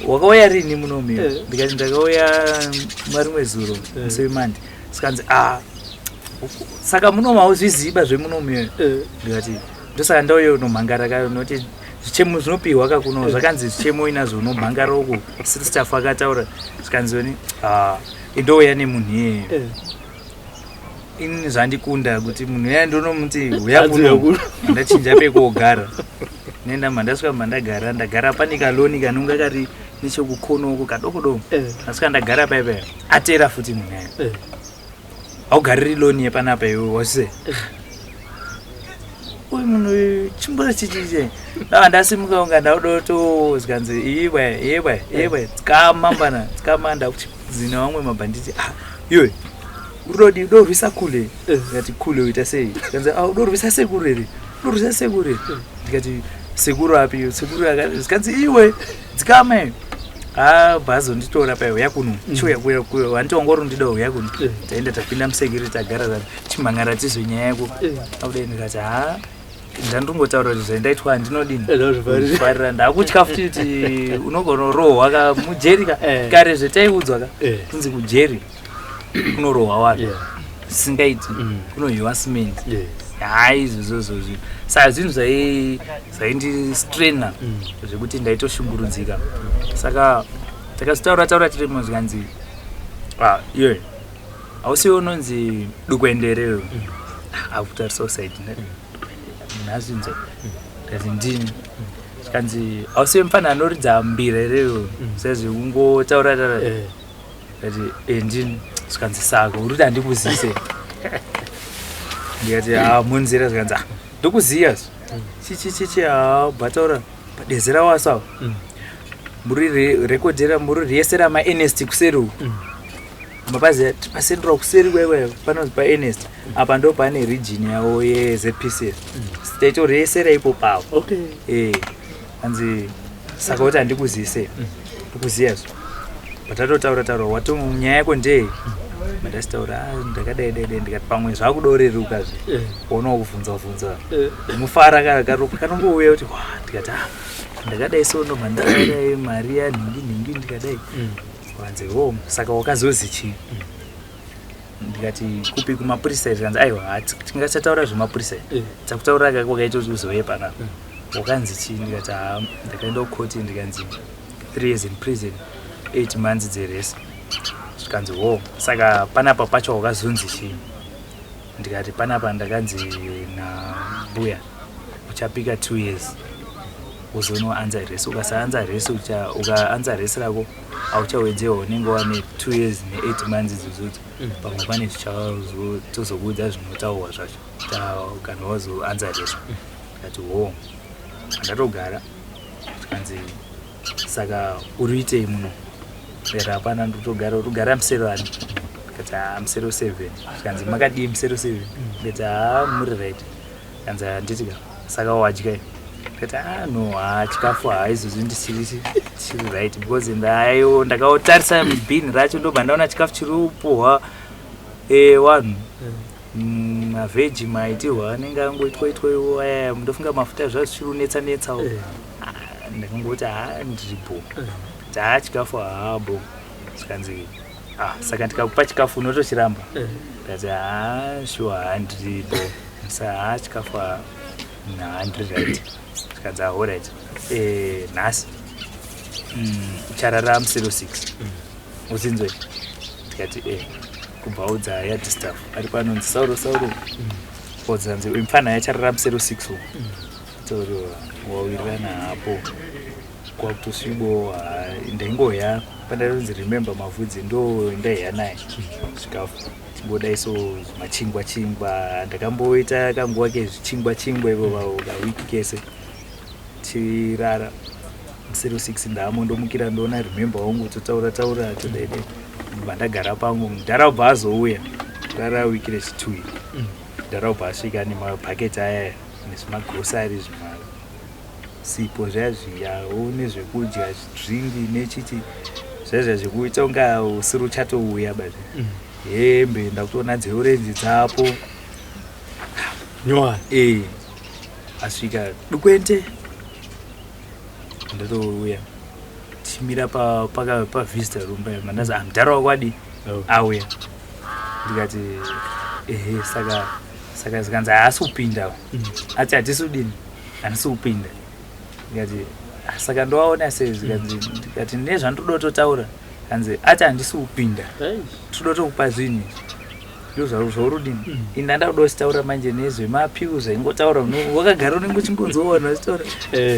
wakauya rini munomu?" Ndikati, "Ndakauya marimwe zuro, musi wemandi." Zvikanzi, "A, saka munomu hauzviziva zvemunomu iyoyo?" Ndikati, "Ndosaka ndauye unomhangara kayo, nokuti zvichemo zvinopiwa kakuno, zvakanzi zvichemo inazvo unomhangara uku, staff akataura." Zvikanzi, "Oni, indouya nemunhu iyeye." Inini zvandikunda kuti munhu uya ndonomuti uya Hanzi uya kuno. kuno. Ndachinja pekogara, nenda mandasvika, mandagara, ndagara pane kaloni kanonga kari nechekukono uko kadoko doko. Ndasvika, ndagara paipai, atera futi munhu ayo. "Haugariri loni yepanapa iwe, wase uyu munhu uyu chimbori chichiche." Ndava ndasimuka unga ndaudoto, zvikanzi, "Iwe, iwe, iwe, tsikama mbana, tsikama." Ndakuchizina vamwe mabhanditi, "Ah, iwe urodi udorwisa kule." Ndikati, "Kule uita sei?" Zvikanzi, "Ah, udorwisa sekuru here? Udorwisa sekuru here?" Ndikati, "Sekuru api? Sekuru zvikanzi, "Iwe, dzikama iwe." Ha, bhazonditora pai, "Uya kuno, chiuya kuya kuya, wanti wanga uri ndida, uya kuno." Taenda, tapinda musecurity, tagara, tati chimhangara tizwe nyaya yako. Akudai, ndikati, "Ha, ndandingotaura kuti zvandaitwa handinodini." Ndazvifarira. Farira, ndakutya futi kuti unogona ka mujeri ka. Kare zvetaiudzwa ka, kunzi kujeri kunorohwa vanhu zvisingaiti, kunohiwa simende. Hai, izvozvozvo, saka zvinhu zvaindistraina zvekuti ndaitoshungurudzika. Saka takazotaura taura tirimo, zvikanzi, "Ah, iwe hausiwe unonzi Dukwendereyo?" Akutarisa usaidi, munhu azvinzwa. Ndikati, "Ndini." Zvikanzi, "Hausiwe mufana anoridza mbira hereyo sezvekungotaura taura?" Ndikati, "E, ndini." Zvikanzi, "Saka uri kuti handikuzise?" Ndikati, "Ha, munzira." Zvikanzi, "Ah, ndokuziya chichichichi." Ha, bvataura padezera waso muri rekodhera, muri riyesera maenest kuseri uku. Mapazi pasendura kuseri kwekwe panonzi paEnest apa ndo pane region yavo yeZPC. Taitoresera ipo pavo. Okay. Eh, hanzi saka kuti handikuzise ndikuziya zvo patatotaura taura wati nyaya yako ndei mandasitaura, "Ah, ndakadai dai dai." Ndikati pamwe zvakudoreruka zve uonawo kuvhunza vhunza mufara karopa kanongouya kuti wa. Ndikati, "Ah, ndakadai so, ndobva ndakadai mari yanhingi nhingi." Ndikadai wanzi, "Ho, saka wakazozi chii?" Ndikati, "Kupi, kumapurisa here?" Kanzi, "Aiwa, tingasataura zvemapurisa. Takutaura kwakaita kuti uzouye panapa. Wakanzi chii?" Ndikati, "Ha, ndakaenda kukoti, ndikanzi 3 years in prison, 8 months dzeresi." Zvikanzi, "Ho, saka panapa pacho wakazonzi chii?" Ndikati, "Panapa ndakanzi nambuya uchapika 2 years, uzonoanza resi. Ukasaanza resi, ukaanza resi rako hauchawedzerwa, unenge wane 2 years ne8 months idzodzo. Pamwe pane zvichazotozokuudza zvinotaurwa zvacho kana wazoanza resi." Ndikati, "Ho." Ndatogara, tikanzi, "Saka uri uitei muno?" Ndikati, "Hapana, ndotogara." "Uri kugara musero ani?" Ndikati, "Ha, musero 7." Zvikanzi, "Makadii musero 7?" Ndikati, "Ha, muri right." Kanzi, "Handiti ka, saka wadya?" Ndikati, "Ha, no, ha, chikafu ha, izvozvi ndichiri right because ndayo ndakatarisa bhini racho, ndobva ndaona chikafu chiri kupuhwa vanhu mavheji maitirwa anenge angoitwa itwa iwo aya, ndofunga mafuta zvazvo zvichiri kunetsa netsawo." Ah, ndakangoti, "Ha, ndiripo." Kuti, "Ha, chikafu haabo." Zvikanzi, "Ah, saka ndikakupa chikafu unotochiramba?" Ndikati, "Ha, sure, ha, ndiripo sa, ha, chikafu ha, ha, ndiri right." Zvikanzi, "Alright, nhasi ucharara musero 6, uzinzwe." Ndikati, "E." Kubva audza yard staff ari panonzi Sauro, Sauro odzanzi, "Mufana yacharara musero 6 umu." Tauro wawirirana hapo, kwakutosvibo. Ndaingoya pandatonzi Remember Mavhudzi, ndo ndaiya naye chikafu chingodai so, machingwa chingwa. Ndakamboita kanguva kezvichingwa chingwa ivo vavo kawiki kese chirara musero 6. Ndamo ndomukira, ndoona Remember wangu, totaura taura, todaidai, ndobva ndagara pangu. Mudhara ubva azouya rara wiki rechi2 iri. Mudhara ubva asvika nemabhaketi aya nezvimagrosari, zvimasipo zviya zviyawo nezvekudya, zvidringi nechiti zvaizva zvekuita kunga usiri uchatouya bazi. Hembe ndakutoona dzeorenji dzapo. Nyowani. E, asvika dukwente, ndatouya tichimira pavisitor room paya, mandazi, "Ah, mudhara wakwadi auya." Ndikati, "Ehe, saka zikanzi haasi kupinda." Ati, "Hatisi kudini, handisi kupinda." Ndikati, "Ah, saka ndovaona sei?" Zikanzi, ndikati, "Nezvandoda kutotaura." Kanzi, ati, "Handisi kupinda, toda tokupa zvinhu izvi, ndo zvauri kudini." Ini ndanda kuda kuchitaura manje nezvemapiu zvaingotaura wakagara unenge uchingonzwa vanhu vachitaura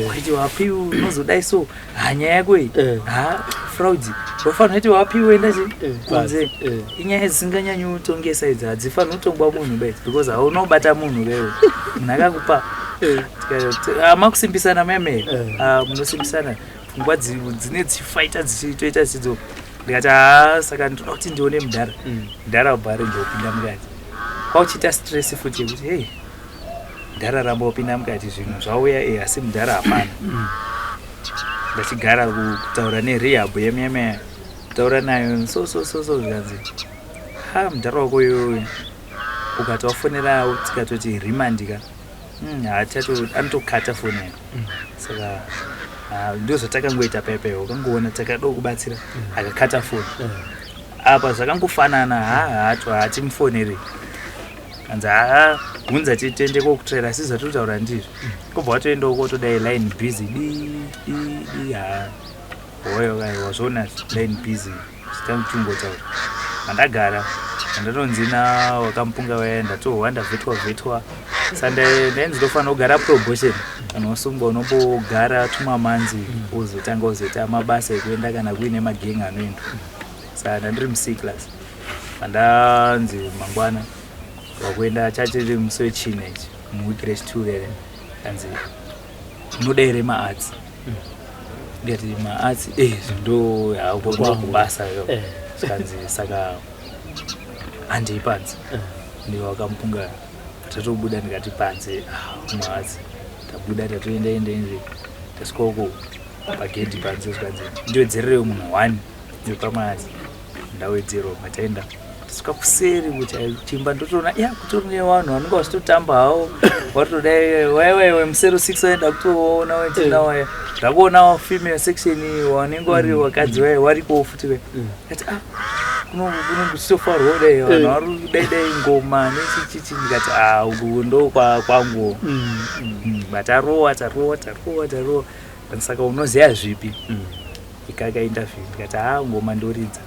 waiti wapiu unozodai so, ha, nyaya yako iyi, ha, fraud, wafanira kuti wapiu enda chi kunze. Inyaya dzisinganyanyi kutongesa idzi, hadzifaniri kutongwa munhu bedzi because hauna kubata munhu wewe, munhu akakupa. Makusimbisana meme. Munosimbisana pfungwa dzine dzichifaita dzichitoita dzichidzo. Ndikati, "Ha, saka ndoda kuti ndione mudhara." Mudhara ubva arege kupinda mukati, kwauchiita stress futi yekuti, "Hei, mudhara ramba upinda mukati, zvinhu zvauya e, asi mudhara hapana." Ndachigara kutaura nerehab yememe, kutaura nayo so so so so, zvikanzi, "Ha, mudhara wako iyoyo ukati wafonera tikatoti remand ka, hachato anotokata foni yako." Saka ndo zvatakangoita paipai, wakangoona takada kubatsira, akakata foni. Apa zvakangofanana, ha, hato hatimufoneri. Kanzi, "Ha, hunza titende kokutraira." Asi zvatiri ndizvo, kobva watoendawo kotodai line busy di di di. Ha, hoyo kai wazviona, line busy zvitangutungotaura. Mandagara mandatonzi wakamupunga waya, ndatohwa ndavhetwa vhetwa. Sa ndainzi ndofanira kugara probation. Kana wasungwa unombogara tumamanzi, wozotanga uzoita mabasa ekuenda kana kuine mageng anoenda. Saka ndandiri muC class, pandanzi mangwana wakuenda, chachiri musi wechina ichi muwiki rechi2 rere. Kanzi, "Unoda here maarts?" Ndikati, "Maarts? Eh, ndo kubasa." Zvikanzi, "Saka Handei panze. Ndewakamupunga tatobuda ndikati panze maatsi. Tabuda tatoenda enda ende tasvika uko pagedhi panze zvikanzi ndiwedzererewo munhu one wepamaatsi. Ndawedzerwa mataenda tasvika kuseri kuti chimba ndotoona ya kutori nevanhu vanenge vachitotamba havo vatodai waiwaiwe musero 6 waenda kutoona wetina waya ndakuonawo female section vanenge vari vakadzi vaya varikowo futi vaya kati ah kunotofarwa kudai vanhu vari kudai dai ngoma nechichichi ndikati ah uku ndo kwangu. But tarowa tarowa tarowa tarowa saka unoziva zvipi ikaka interview ndikati ha ngoma ndoridza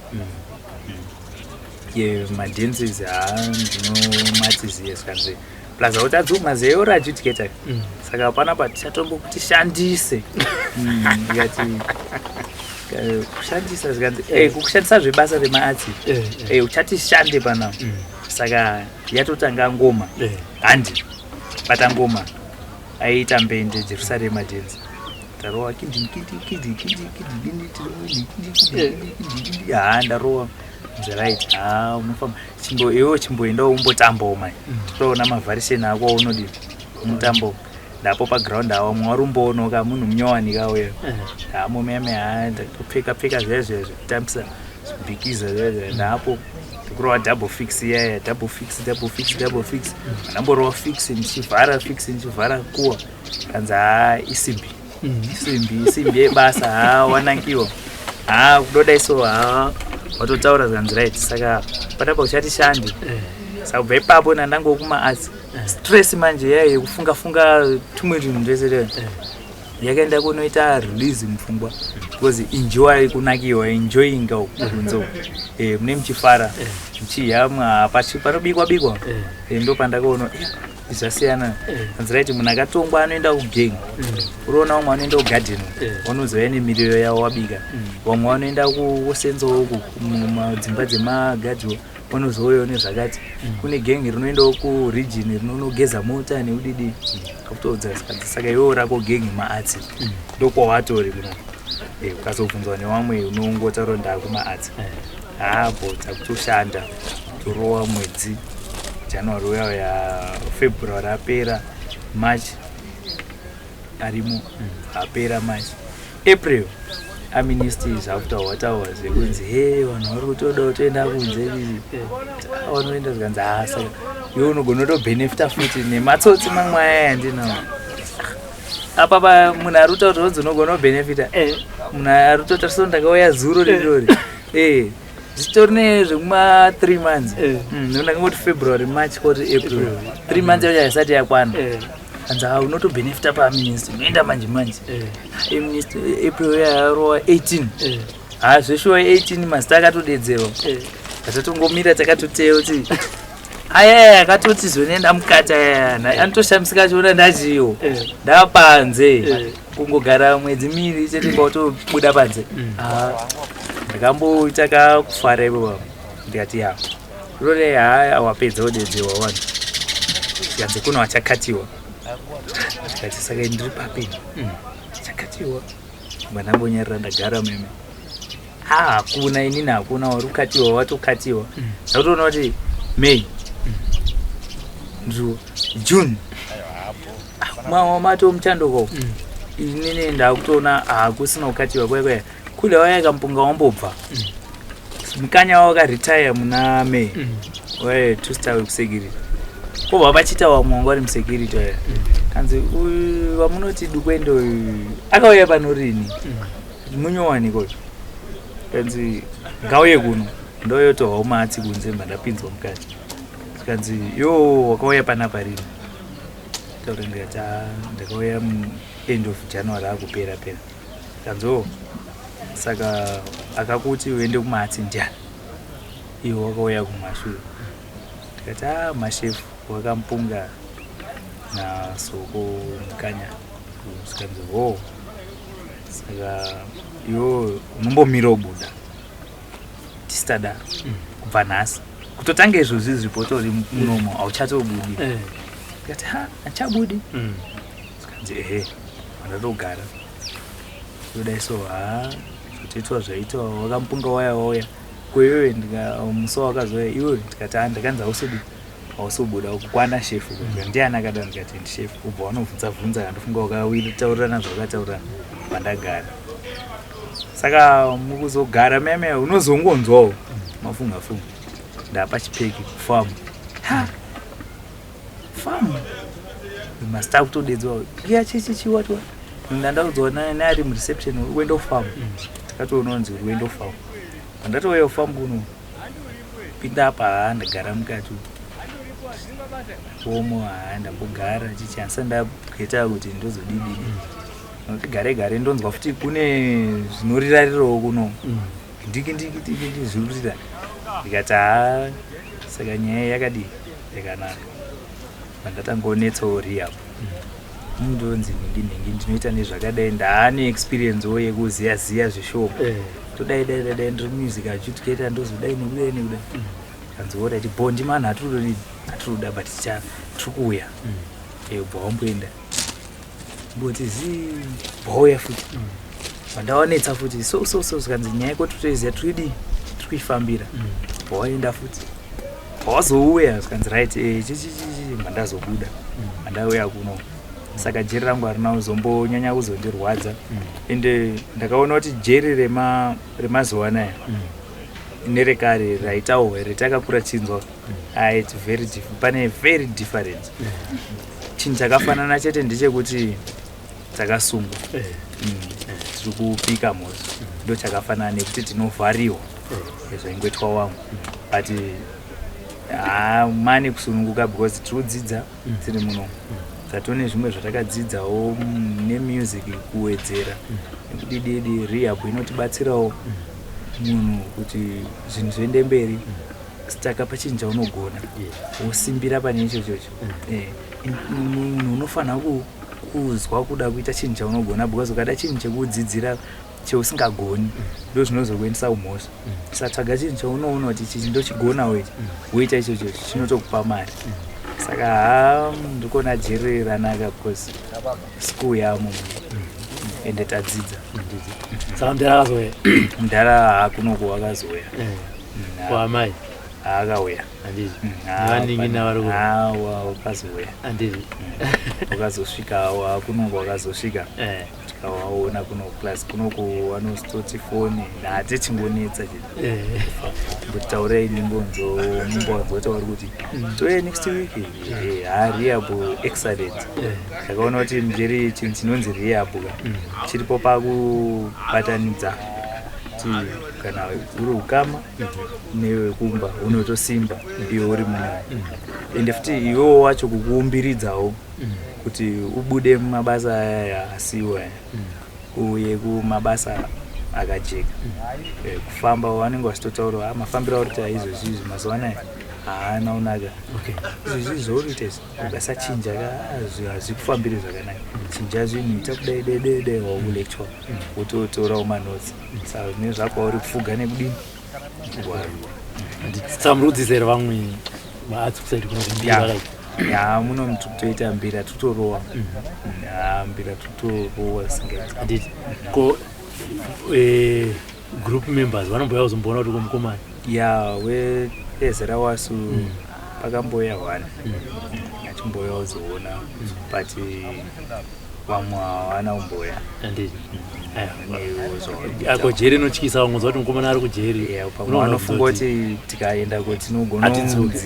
ye madances ha ndinomatiziye zvikanzi plus hautadzi mazeyo uri saka panapa tichatombokuti shandise. Ndikati kushandisa zvikanzi kukushandisa zvebasa remaatsi uchati shande panapa. Saka yatotanga ngoma handi bata ngoma aiita mbende Jerusarema dance tarowa kindi kindi kindi kindi kindi kindi kindi kindi kindi kindi ha ndarowa right ha unofamba chimbo iwewe chimboendawo umbotambawo mai toona mavhariseni ako aunodii mutambo ndapo paground awa mwe wari umboonoka munhu munyowani kauya ndamomeme ha ndatopfeka pfeka zviya zviya zvekutambisa zvibhikiza zviya zviya ndapo ndikurova double fix iyaya double fix double fix double fix ndamborova fix ndichivhara fix ndichivhara kuwa kanzi ha isimbi isimbi isimbi yebasa ha wanakiwa ha kudodai so ha watotaura zvanzi right saka panapa uchati shandi saka kubva ipapo nandangokuma arts stress manje yaya yekufunga funga tumwe tunhu twese yakaenda kunoita release mupfungwa because enjoy kunakiwa enjoyinga kunze uku mune muchifara muchidya panobikwa bikwa ndo pandakaona zvasiyana kanzi right munhu akatongwa anoenda kugang unoona vamwe vanoenda kugadheni vanozouya nemiriwo yavo wabika vamwe vanoenda kusenzawo uku mudzimba dzemagadhiwo vanozouyawo nezvakati kune gengi rinoendawo kuregion rinonogeza mota neudidi akutoudza saka iwewo rako gengi maatsi ndokwawatori kuno ukazobvunzwa nevamwe unongotaura ndakumaatsi hapo takutoshanda torowa mwedzi January uya ya February apera March arimo apera March April amnesty zvakutaurwa taurwa zvekunzi he vanhu vari kutoda kutoenda kunze vanoenda zvikanzi ha saka iwe unogona kutobhenefita futi nematsotsi mamwe aya andinawo apa pa munhu ari kutaura kuti unogona kubhenefita munhu ari kutotarisa ndakauya zuro rirori zvitori nezvekuma 3 months ndakangoti February March koti April 3 months yacho haisati yakwana kanzi ha unotobhenefita paamnesty unoenda manje manje amnesty April yarowa 18 ha zveshuwa 18 mazita akatodedzerwa atatongomira takatoteya kuti ayaya akatoti zonenda mukati ayaya anotoshamisika achiona ndachiyo ndapanze kungogara mwedzi miviri chete kwautobuda panze. Ndakamboita kakufara ipapo ndikati ya rore ha wapedza kudedzewa wani zvikanzi kuna wachakatiwa ndikati saka ndiri papi chakatiwa ndambonyarira ndagara meme hakuna inini hakuna wari kukatiwa watokatiwa ndakutoona kuti May ndiwo June mato muchandoko inini ndakutoona hakusina kukatiwa kwaya kwaya kule waya kamupunga wambobva mukanya wakaretire muna May waye two star wekusecurity kobva vachiita vamwe wanga vari musecurity waya kanzi uyu wamunoti dukwende uyu akauya pano rini munyowaniko kanzi ngauye kuno ndoyotohwa matsi kunze mba ndapinzwa mukati zvikanzi yo wakauya panapa rini taura ndikati "Ah, ndakauya end of January akupera pera kanzi o saka akakuti uende kumatsi ndiani iwe wakauya kumashure ndikati a mashefu wakamupunga nasoko mukanya zvikanzi ho saka iwo unombomira ubuda tisitadaro kubva nhasi kutotanga izvozvi zvipotori munomo hauchatobudi ndikati ha handichabudi zvikanzi ehe ndatogara kudai so ha zvotoitwa zvaitwa wakamupunga waya wauya Ko iwewe musi wawakazouya iwewe ndikati ah ndakanzi hausodi hausobuda kukwana shefu mm. Ndiani akadaro ndikati ndishefu ubva wanobvunza bvunza kandofunga wakataurirana zvawakataurirana pandagara saka mukuzogara meme unozongonzwawo mafunga funga ndapa chipeki kufamu ha famu masita kutodedzwa iya chichichi wati wati ndandaudzwa neari mureception uende kufamu takatoona unzi uri uende kufamu pandatouya kufamu kuno pinda apa haa ndagara mukati omo haa ndambogara chichi handisati ndageta kuti ndozodididi nokuti gare gare ndonzwa futi kune zvinorirarirawo kuno ndiki ndiki ndiki ndiki zviri kurira ndikati haa saka nyaya yakadii yakanaka pandatangonetsawo rehab ndonzi nhingi nhingi ndinoita nezvakadai ndaane experience wo yekuziya ziya zvishoma eh. todai dai dai dai ndiri music adjudicator ndozodai nekudai nekudai mm. kanzi alright bondi manhu hatirudoni hatiruda but ticha tiri kuuya mm. eh, ubva wamboenda mboti zi bwauya futi mm. pandawanetsa futi so so so zvikanzi nyaya yeko titoiziya tirikudii tiri kuifambira bwawaenda futi Wazouya zvikanzi right eh, chichichichi mandazobuda mandauya kuno saka jeri rangu harina kuzombonyanya kuzondirwadza ende ndakaona kuti jeri rema remazuva anaya nerekare raitawo here takakura chinzwa ah, it's very pane very different chinhu chakafanana chete ndechekuti takasungwa eh. tiri kupika mhosva ndo chakafanana nekuti tinovhariwa eh. zvaingoitwa wangu but haa mane kusununguka because tiri kudzidza tiri muno tatone zvimwe zvatakadzidzawo nemusic kuwedzera nekudididi rehab inotibatsirawo munhu kuti zvinhu zviende mberi saka pachinhu chaunogona wosimbira pane ichochocho eh, munhu unofanira kuzwa kuda kuita chinhu chaunogona because ukada chinhu chekudzidzira cheusingagoni ndo zvinozokuendesa kumhosva saka tsvaga chinhu chaunoona kuti ichi ndochigonawo ichi woita ichocho chinotokupa mari saka haa ndikuona jeri ranaka because school yamo ende tadzidza saka mudhara akazouya mudhara haakunoku akazouya eh. Kwaamai akauya handiti nevanin'ina vari ku awa wakazouya handiti wakazosvika awa kunoku wakazosvika eh tikawaona kuno plus kunoku vanositoti foni hatichingonetsa chete eh mbotaurei ndimbonzo mumbonzo vari kuti touye next week Eh, ha rehab excellent eh ndakaona kuti ndiri chinhu chinonzi rehab ka chiripo pakubatanidza kuti kana uri ukama newekumba unotosimba iwe uri muno ende futi iwewo wacho kukuumbiridzawo kuti ubude mumabasa ayaya asiwa aya uye kumabasa akajeka eh, kufamba vanenge vachitotaura ah, mafambiro auri kuita izvozvi izvi mazuva anaya haana kunaka izvozvi zvauri kuita izvi ukasachinja ka ah, hazvikufambiri zvakanaka chinja zvinhu ita kudai dai dai dai wakulecture wototorawo manotsi saka zvine zvakwauri kufuga nekudini nekuwarura saka muri kudzidzisa here vamwe maarts kusaidi kuno kumbira Ya. Ya muno tikutoita mbira totorowa ya mbira totorowa singaiti handiti ko eh, group members vanombouya kuzomboona kuti komukomana ya wezera wasu pakamboya one achimbouya kuzoona but vamwe havana kumboya handiti Newo zvavari ako jeri inotyisa vamwe kuti mukomana ari kujeri Yeah, pamwe vanofunga kuti tikaenda ko tinogona Hatidzoki.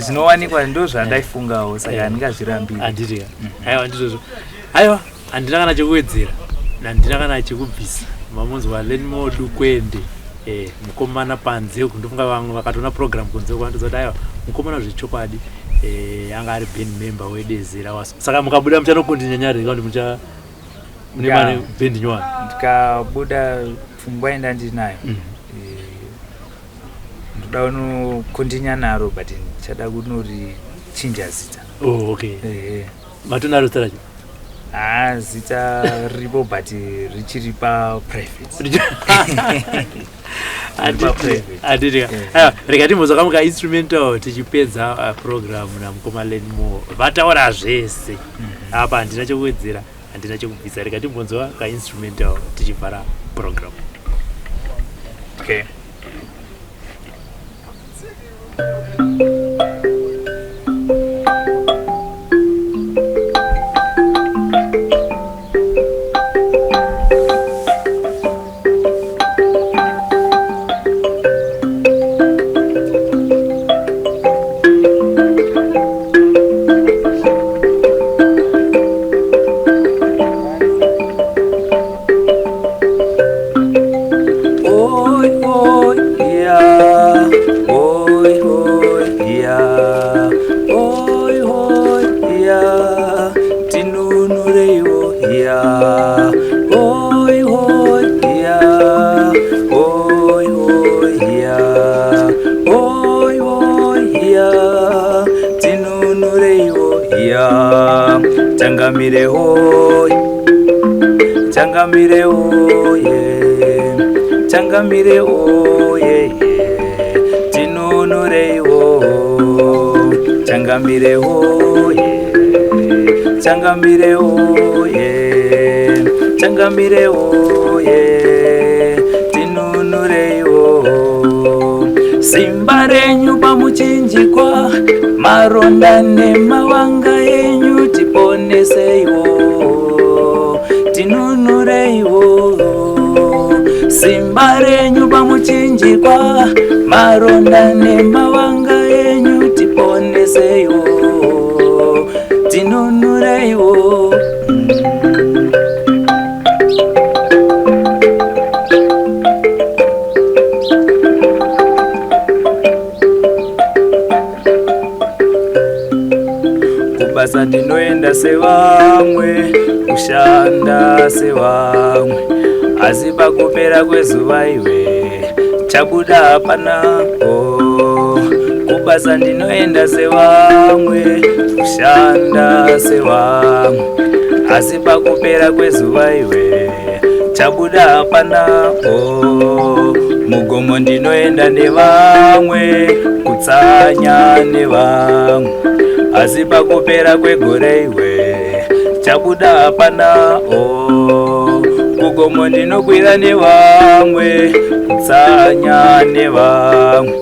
Zvinowanikwa ndo zvandaifungawo saka handingazvirambiri handiti ka aiwa ndizvozvo aiwa handina kana chekuwedzera handina kana chekubvisa mamunzwa Learnmore Dukwende eh, mukomana panze uku ndofunga vamwe vakatoona program kunze uku vanotoziva kuti aiwa mukomana zvechokwadi eh, anga ari band member wedezera waso saka mukabuda muchanokontinya nyari kuti mucha mune Yeah. mane band nyowani ndikabuda pfungwa yenda ndinayo eh, ndoda kunokontinya naro but ndichada kunorichinja zita oh, okay Eh, matonaro zita racho haa zita riripo but richiri paprivate private. handiti Yeah. aiwa rega timbonzwa kamwe kainstrumental tichipedza program namukoma Learnmore vataura zvese apa handina chekuwedzera handina chekubvisa rega timbonzwa kainstrumental tichivhara program. Okay. Oi, oi, yeah. Oi, oi, yeah. Oi, oi, yeah. Tinunureiwo, yeah. Oi, oi, yeah. Oi, oi, yeah. Oi, oi, yeah. Tinunureiwo, yeah. Changamire, oi. Changamire, oye. Changamire, oye. Tinunureiwo. Changamire, oye. Changamire, oye. Changamire, oye. Tinunureiwo. Simba renyu pamuchinjikwa, maronda nemavanga enyu, tiponeseiwo, tinunureiwo. Simba renyu pamuchinjikwa, maronda nemavanga enyu, tiponeseiwo, tinunureiwo. Kubasa ndinoenda sevamwe, kushanda sevamwe, asi pakupera kwezuva iwe chabuda hapana. Oh, kubasa ndinoenda sevamwe, kushanda sevamwe, asi pakupera kwezuva iwe chabuda hapana. Oh, mugomo ndinoenda nevamwe, kutsanya nevamwe, asi pakupera kwegore iwe chabuda hapana. Oh, kugomo ndinokwira nevamwe, kutsanya nevamwe,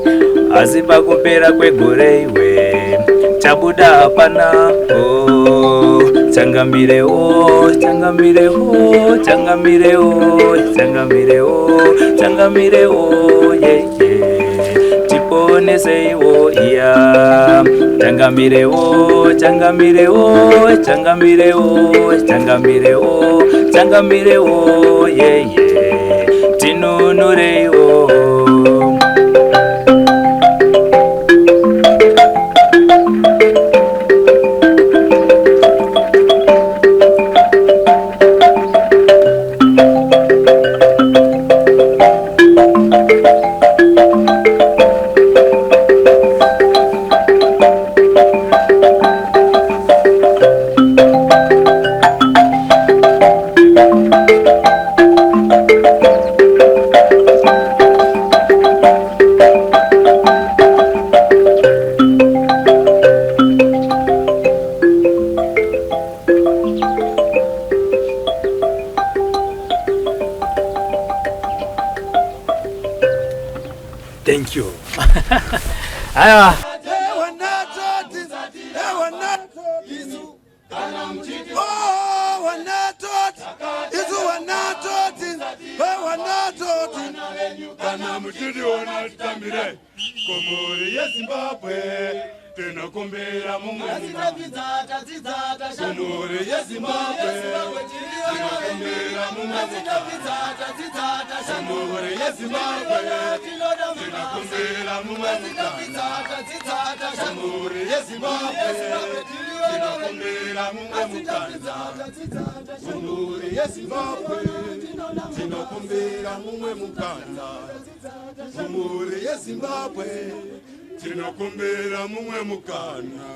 asi pakupera kwegore iwe chabuda hapana. Oh, changamire o, changamire o, changamire o, changamire o, changamire o, ye ye, tiponeseiwo, iya. Changamire o, changamire o, changamire o, changamire o, changamire o, ye ye, tinunureiwo. Thank you. Aiwa. Kana muchitiona titambire kumhuri yeZimbabwe, tinokumbira mumwe kumhuri yeZimbabwe, tinokumbira mumwe kumhuri yeZimbabwe, tinokumbira mumwe kumhuri yeZimbabwe, tinokumbira mumwe mukana kumhuri yeZimbabwe, tinokumbira mumwe mukana kumhuri yeZimbabwe, tinokumbira mumwe mukana.